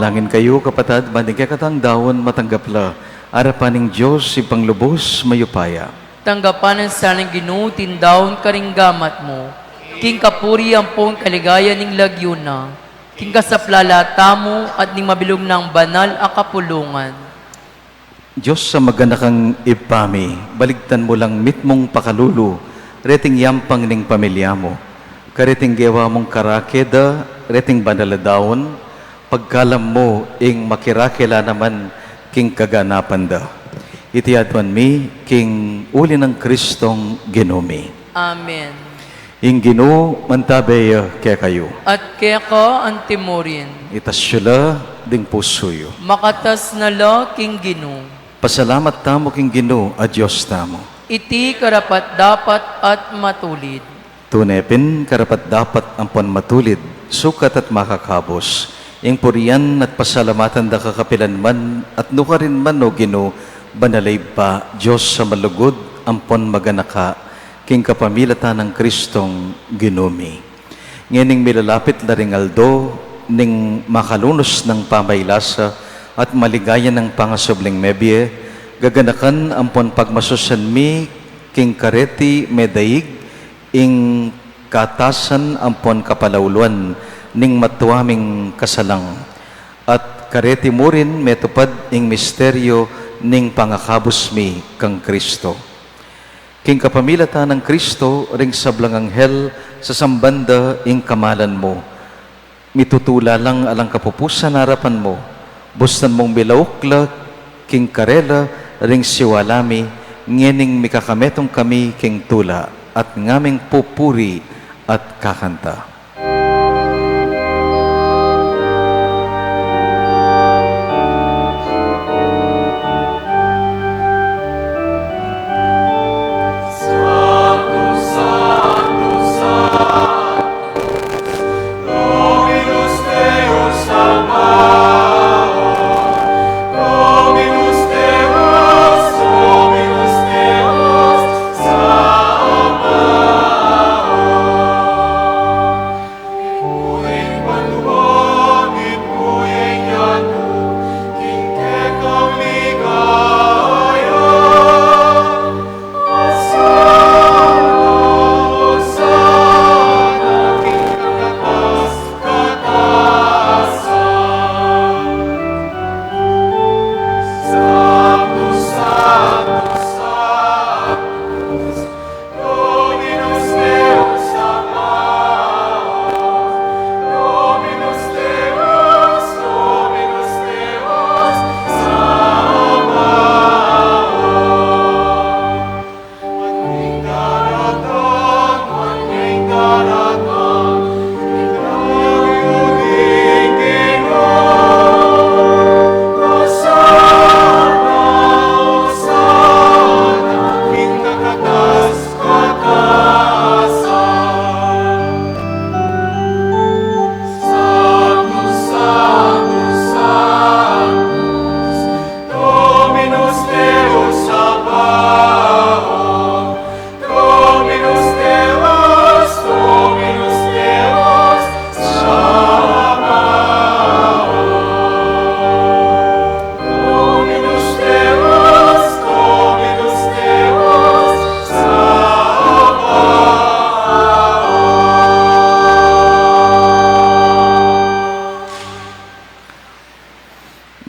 Angin kayu, kapatad, ban ding kekatang daun matanggap la arapan ning Dios Ibpang lubos mayupaya. Tanggapan na sana ning Ginu ing daun karing gamat mu, king kapurian ampon kaligayan ning lagyu na, king kasaplalan tamu at ning mabilug nang banal a kapulungan. Dios a maganakang Ibpa mi, baligtan mu lang mitmung pakalulu reting yampang ning pamilya mu, kareting gewa mung karake da reting banal a daun, pagkalam mu ing makirake la naman king kaganapan da. Iti aduan mi king uli nang Kristong Ginu mi. Amen. Ing Ginu mantabe ya kekayu. At keka antimurin. Itas yu la ding pusu yu. Makatas na la king Ginu. Pasalamat tamu king Ginu a Dios tamu. Iti karapat-dapat at matulid. Tune pin karapat-dapat ampon matulid, sukat at makakabus, ing purian at pasalamatan da ka kapilan man at nukarin man, O Ginu, banal a Ibpa, Dios a malugud ampon maganaka, king kapamilatan nang Kristong Ginu mi. Ngening milalapit la ring aldo ning makalunus nang pamaylasa at maligaya nang pangasubling mebie, gaganakan ampon pagmasusan mi king kareti medaig ing katasan ampon kapalauluan ning matua ming kasalang, at kareti mu rin metupad ing misteryu ning pangakabus mi kang Kristo. King kapamilatan nang Kristo, ring sablang anghel sasamban da ing kamalan mu. Mitutula lang alang kapupusan arapan mu, bustan mung milauk la king karela ring siwala mi, ngening mikakametung kami king tula at ngaming pupuri at kakanta. Dominus Deus Sabaoth, Dominus Deus, Dominus Deus Sabaoth, Dominus Deus, Dominus Deus Sabaoth.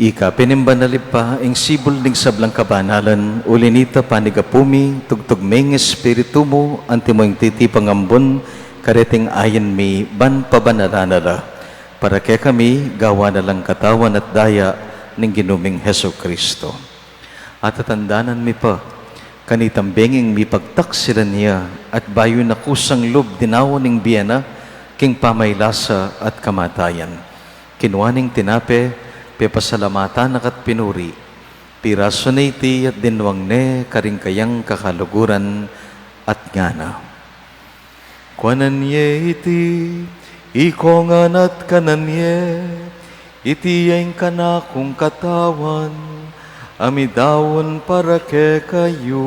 Ika pin ing banal Ibpa, ing sibul ning sablang kabanalan, uli nita panigapu mi, tugtug me ing Espiritu mu, antimo ing titipang ambun kareting ain mi, ban pabanalan na la. Para kekami, gawan na lang katawan at daya ning Ginu ming Jesucristo. At tatandanan mi pa, kanitang bengi mipagtaksilan ya, at bayu na kusang lub dinaun ing bie na, king pamaylasa at kamatayan. Kinua ne ing tinape, pepasalamatan na ka't pinuri. Pirasu ne iti at dinwang ne karing kayang kakaluguran at ngana: Kuanan ye iti, ikong ngan at kanan ye, iti ya ing kanakung katawan, a midaun para kekayu.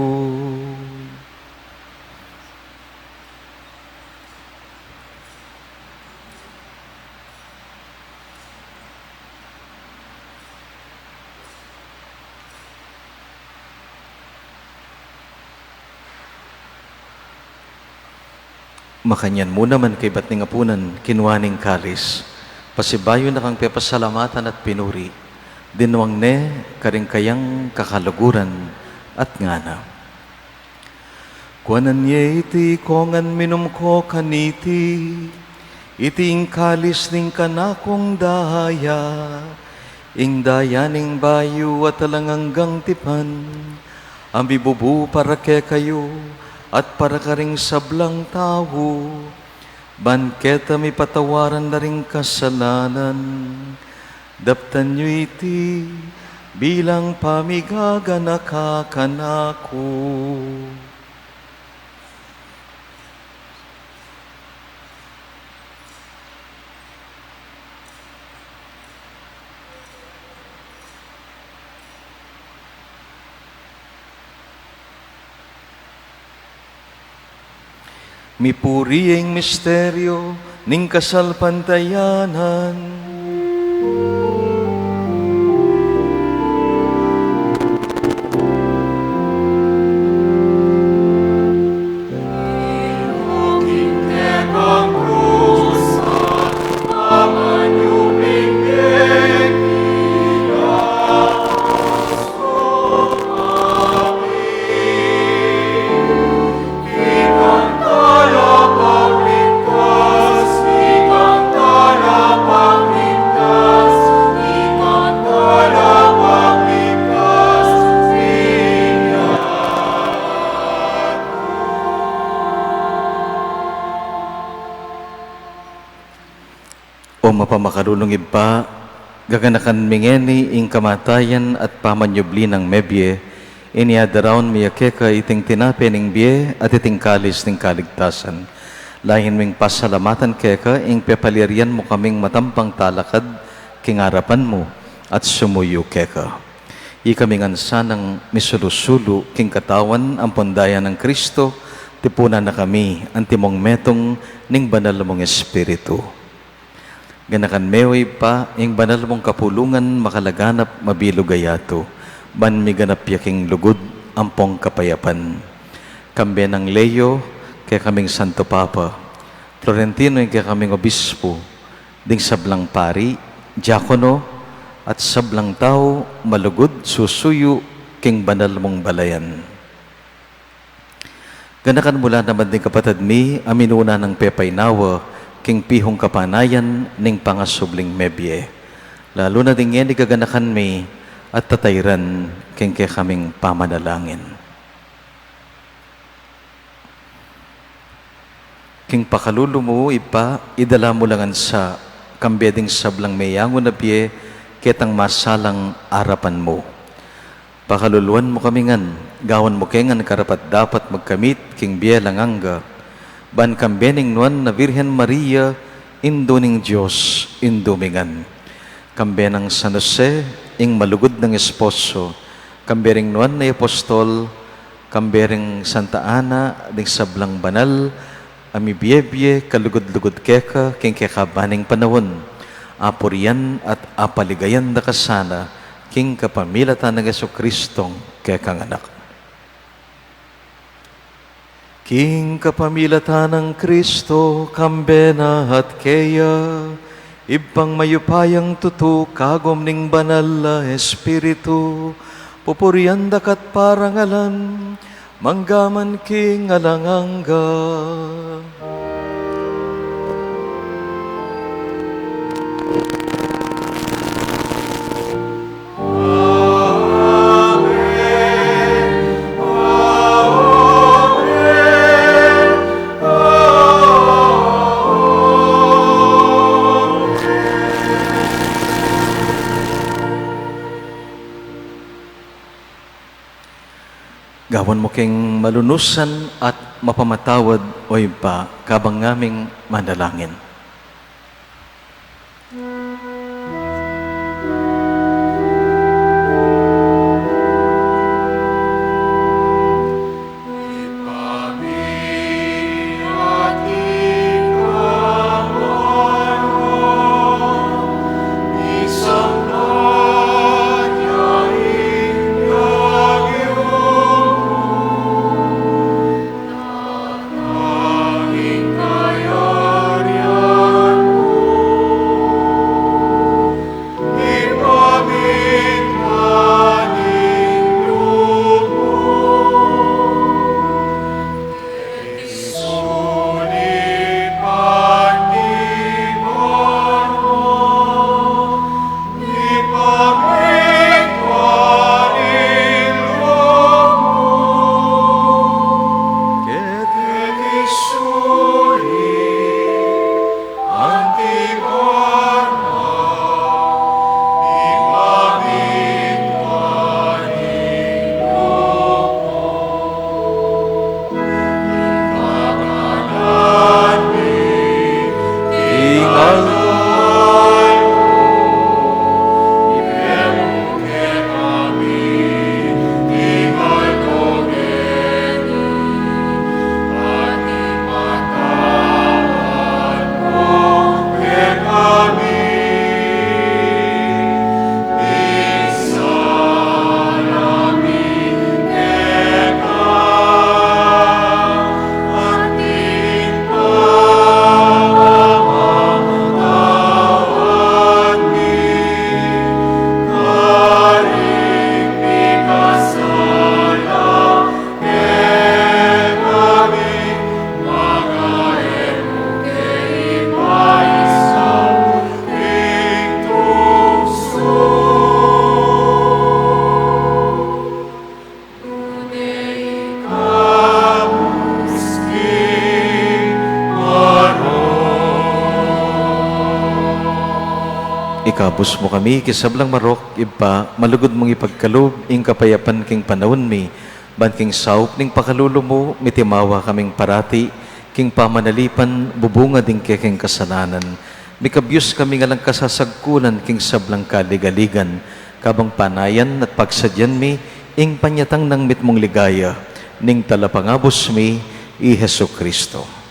Makanyan mu naman kaybat ning apunan, kinua ne ing kalis, pasibayu na kang pepasalamatan at pinuri, dinwang ne karing kayang kakaluguran at ngana: Kuanan ye iti kongan minum ko kaniti, iti ing kalis ning kanakung daya, ing daya ning bayu at alang anggang tipan, a mibubu para kekayu at para karing sablang tau, ban keta mipatawaran la ring kasalanan. Daptan yu iti bilang pamigaganaka kanaku. Mipuri ing misteryu ning kasalpantayanan. O mapamakalulung Ibpa, gaganakan mi ngeni ing kamatayan at pamanyubli nang mebie, inya daraun mi ya keka iting tinape ning bie at iting kalis ning kaligtasan. Lain ming pasalamatan keka ing pepalyarian mu kaming matampang talakad king arapan mu at sumuyu keka. Ikami ngan sanang misulu-sulu king katawan ampon daya nang Kristo, tipunan na kami antimong metung ning Banal mung Espiritu. Ganakan me, O Ibpa, ing banal mung kapulungan makalaganap mabilug a yatu, ban miganap ya king lugud ampong kapayapan. Kambe nang Leo, kekaming Santo Papa, Florentino, ing kekaming Obispo, ding sablang pari, diakono, at sablang tau malugud susuyu king banal mung balayan. Ganakan mu la naman ding kapatad mi a minuna nang pepainawa king pihung kapanayan ning pangasubling mebie, lalu na ding ngeni gaganakan mi at tatairan king kekaming pamanalangin. King pakalulu mu, Ibpa, idala mu la ngan sa kambe ding sablang meyangu na bie ketang masalang arapan mu. Pakaluluan mu kami ngan, gawan mu ke ngan karapat-dapat magkamit king bie alang angga, ban kambe ning Nuan a Virgen Maria, Indu ning Dios, Indu mi ngan, kambe nang San Jose, ing malugud nang esposo, kambe ring nuan a apostol, kambe ring Santa Ana, ding sablang banal a mibie-bie kalugud-lugud keka king kekaban ning panaun, apurian at apaligayan da ka sana king kapamilatan nang Jesucristong kekang Anak. King kapamilatan nang Kristo, kambe na at keya, Ibpang mayupayang tutu, kagum ning Banal a Espiritu, pupurian da ka't parangalan, manggaman king alang angga. Gawan mu keng malunusan at mapamatawad, O Ibpa, kabang ngaming manalangin. Kabus mu kami king sablang marok, Ibpa, malugud mung ipagkalub ing kapayapan king panaun mi, ban king saup ning pakalulu mu, mitimawa kaming parati king pamanalipan bubunga ding kekeng kasalanan. Mikabyus kaming alang kasasagkulan king sablang kaligaligan, kabang panayan at pagsadyan mi ing panyatang nang mitmung ligaya ning Talapangabus mi, i Jesucristo.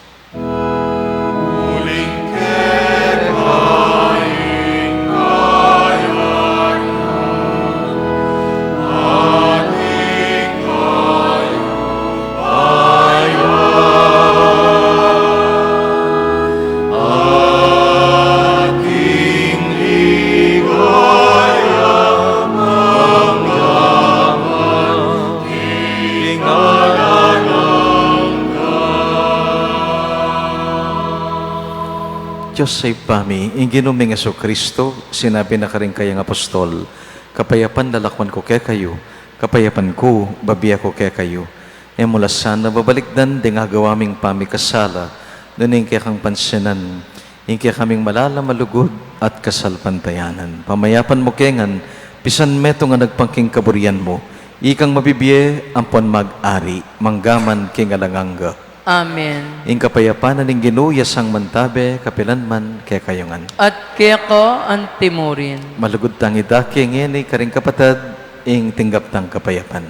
Dios a Ibpa mi, ing Ginu ming Jesucristo, sinabi na karing kayang apostol, "Kapayapan lalakwan ku kekayu, kapayapan ku babie ku kekayu." E mu la sana babalikdan ding agawa ming pamikasala, nune ing kekang pansinan ing kekaming malalam a lugud at kasalpantayanan. Pamayapan mu ke ngan, pisan metung a nagpang king kaburian mu, ikang mabibie ampon mag-ari, mangga man king alang angga. Amen. Ing kapayapan na ning Ginu, ya sang mantabe kapilan man kekayu ngan. At keka anti murin. Malugud tang idake ngeni karing kapatad ing tinggap tang kapayapan.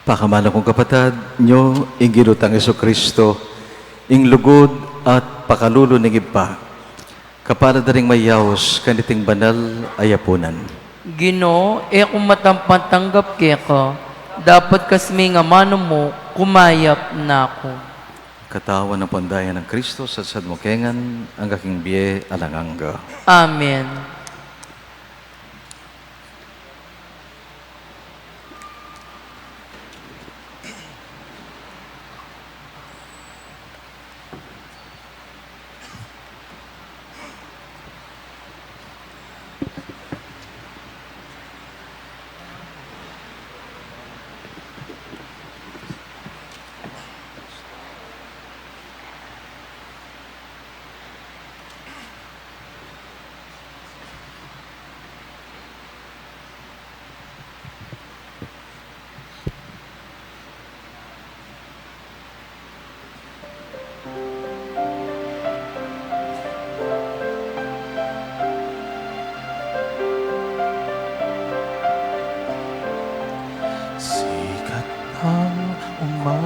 Pakamalakung kapatad, nyo ing Ginu tang Jesucristo, ing lugud at pakalulu ning Ibpa, kapalad da ring mayaus kaniting banal a yapunan. Ginu, e ku matampang tanggap keka, dapot kasmi ing amanu mu, kumayap na ku. Katawan ampon daya nang Kristo, sadsad mu ke ngan, angga king bie alang angga. Amen. Sikat ng umaga,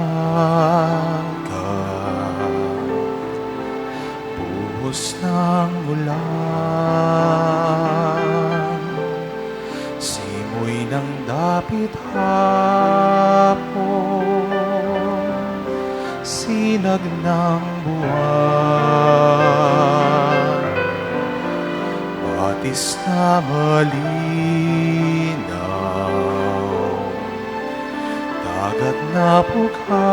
buhos ng ulan, simoy ng dapit hapon, sinag ng buwan, batis na malinaw. Gat na pu ka,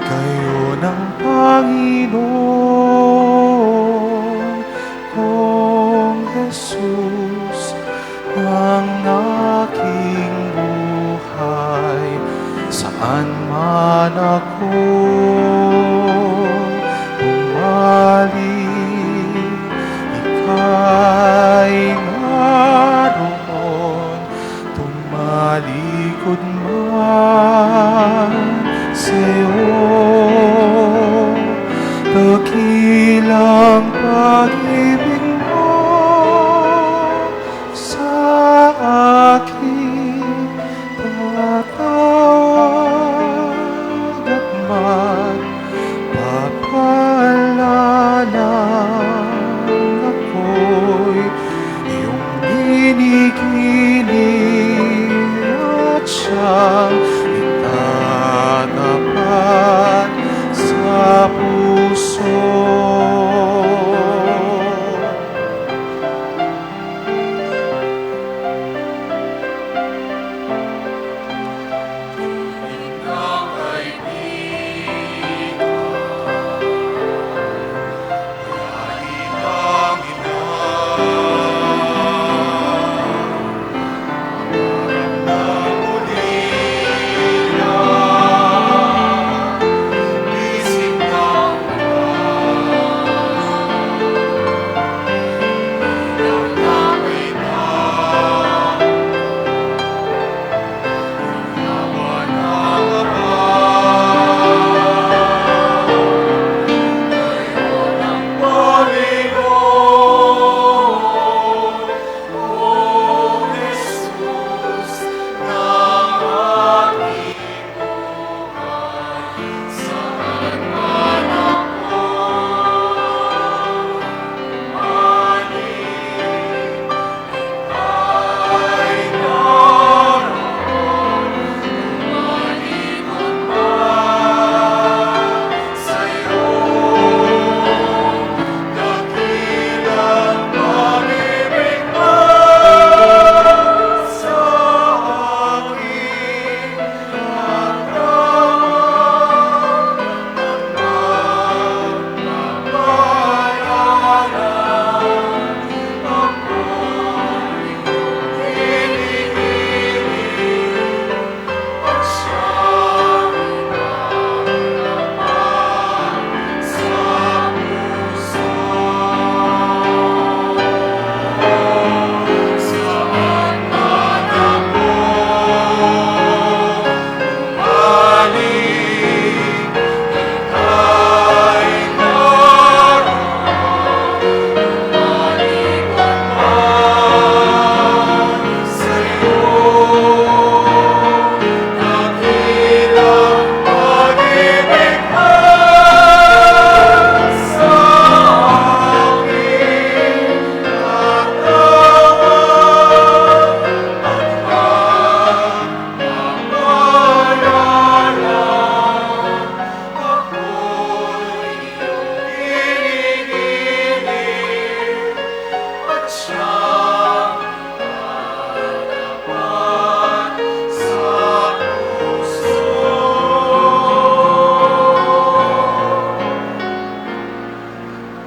kayu nang Panginoon kong Jesus, ang aking buhay. Saan man ako pumali, ika'y naroon. Tumalikod man sa'yo, dakilang pag-ibig mo sa akin tatawag at magpapaalala ako'y iyong ginigiling at siyang itatapat sa puso.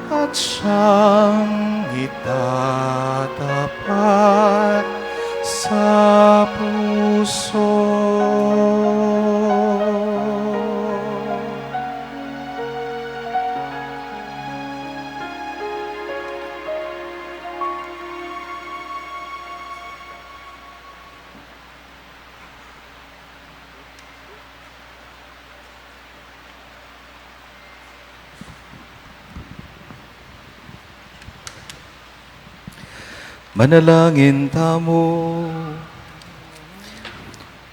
At siyang itatapat sa puso. Manalangin tamu.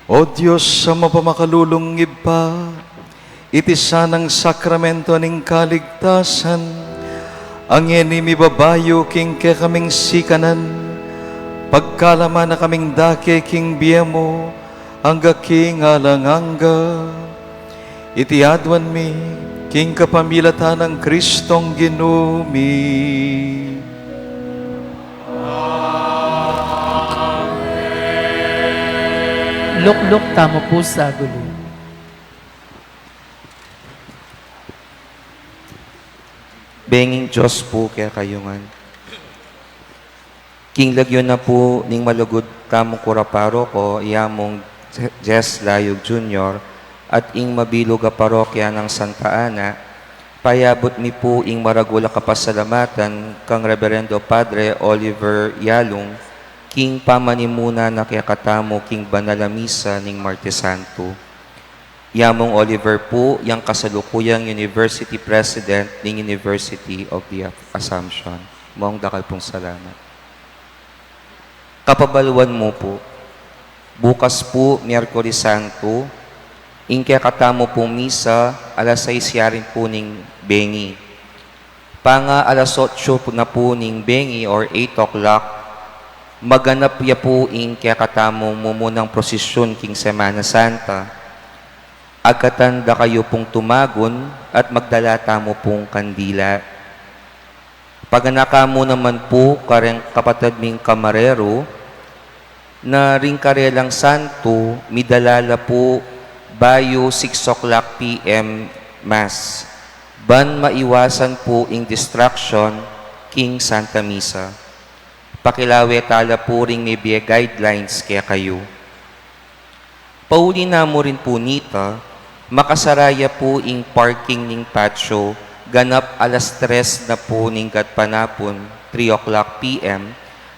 O Dios a mapamakalulung Ibpa, iti sanang sakramento ning kaligtasan, a ngeni mibabayu king kekaming sikanan, pagkalman na kaming dake king bie mu, angga king alang angga. Iti aduan mi, king kapamilatan nang Kristong Ginu mi. Luk tamu pu sa gulu. Benging Dios pu kekayu ngan. King lagyu na pu ning malugud tamung kura paroko, i Among Jess Layug Junior, at ing mabilug a parokya nang Santa Ana, payabut mi pu ing maragul a kapasalamatan kang Reberendo Padre Oliver Yalung, king pamanimuna na kekatamu king banal a misa ning Martes Santo. I Among Oliver pu, yang kasalukuyang University President ning University of the Assumption. Mong dakal pung salamat. Kapabaluan mu pu, bukas pu, Miyerkules Santo, ing kekatamu pung misa, alas sais yarin pu ning bengi. Panga alas otso na pu ning bengi or eight o'clock, maganap ya pu ing kekatamung mumunang prosesyun king Semana Santa. Agkatan da kayu pung tumagun at magdala tamu pung kandila. Paganaka mu naman pu kareng kapatad ming kamarero, na ring karelang santo, midala la pu bayu six o'clock P M Mass. Ban maiwasan pu ing distraction king Santa Misa. Pakilawe tala pu ring mebie guidelines kekayu. Pauli na mu rin pu nita, makasara ya pu ing parking ning patio, ganap alas tres na pu ning gatpanapun, three o'clock P M,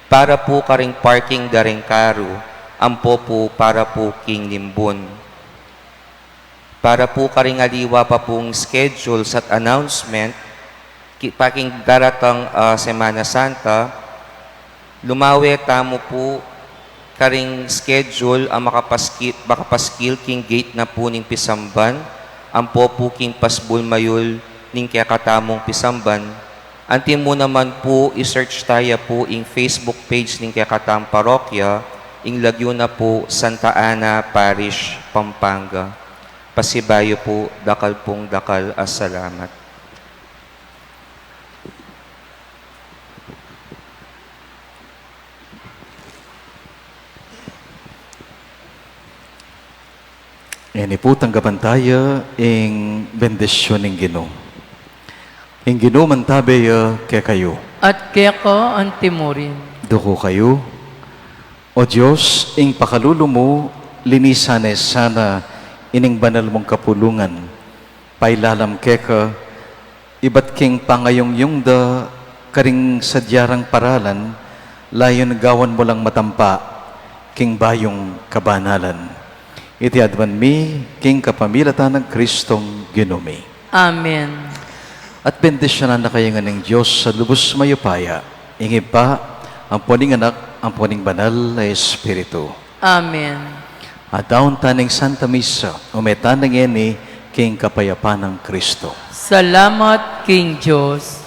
para pu karing parking da ring karu, ampo pu para pu king limbun. Para pu karing aliwa pa pung schedules at announcement, ki-, pa king daratang, ah, Semana Santa, lumawe tamu pu karing schedule a makapaski-, makapaskil king gate na pu ning pisamban, ampo pu king pasbul mayul ning kekatamung pisamban. Anti mu naman pu, i-search taya pu ing Facebook page ning kekatamung parokya, ing lagyu na pu Santa Ana Parish, Pampanga. Pasibayu pu, dakal pung dakal a salamat. Ini pu, tanggapan taya ing bendisyun ning Ginu. Ing Ginu mantabe ya kekayu. At keka anti mu rin. Duku kayu. O Dios, ing pakalulu mu, linisan ne sana ining banal mung kapulungan. Pailalam keka, ibat king pangayungyung da karing sadya rang paralan, layun gawan mu lang matampa king bayung kabanalan. Iti aduan mi king kapamilatan nang Kristong Ginu mi. Amen. At bendisyunan na kayu ngan ning Dios a lubus mayupaya, ing Ibpa, ampo ning Anak, ampo ning Banal a Espiritu. Amen. Adaun ta ning Santa Misa, ume ta ngeni king kapayapan nang Kristo. Salamat king Dios.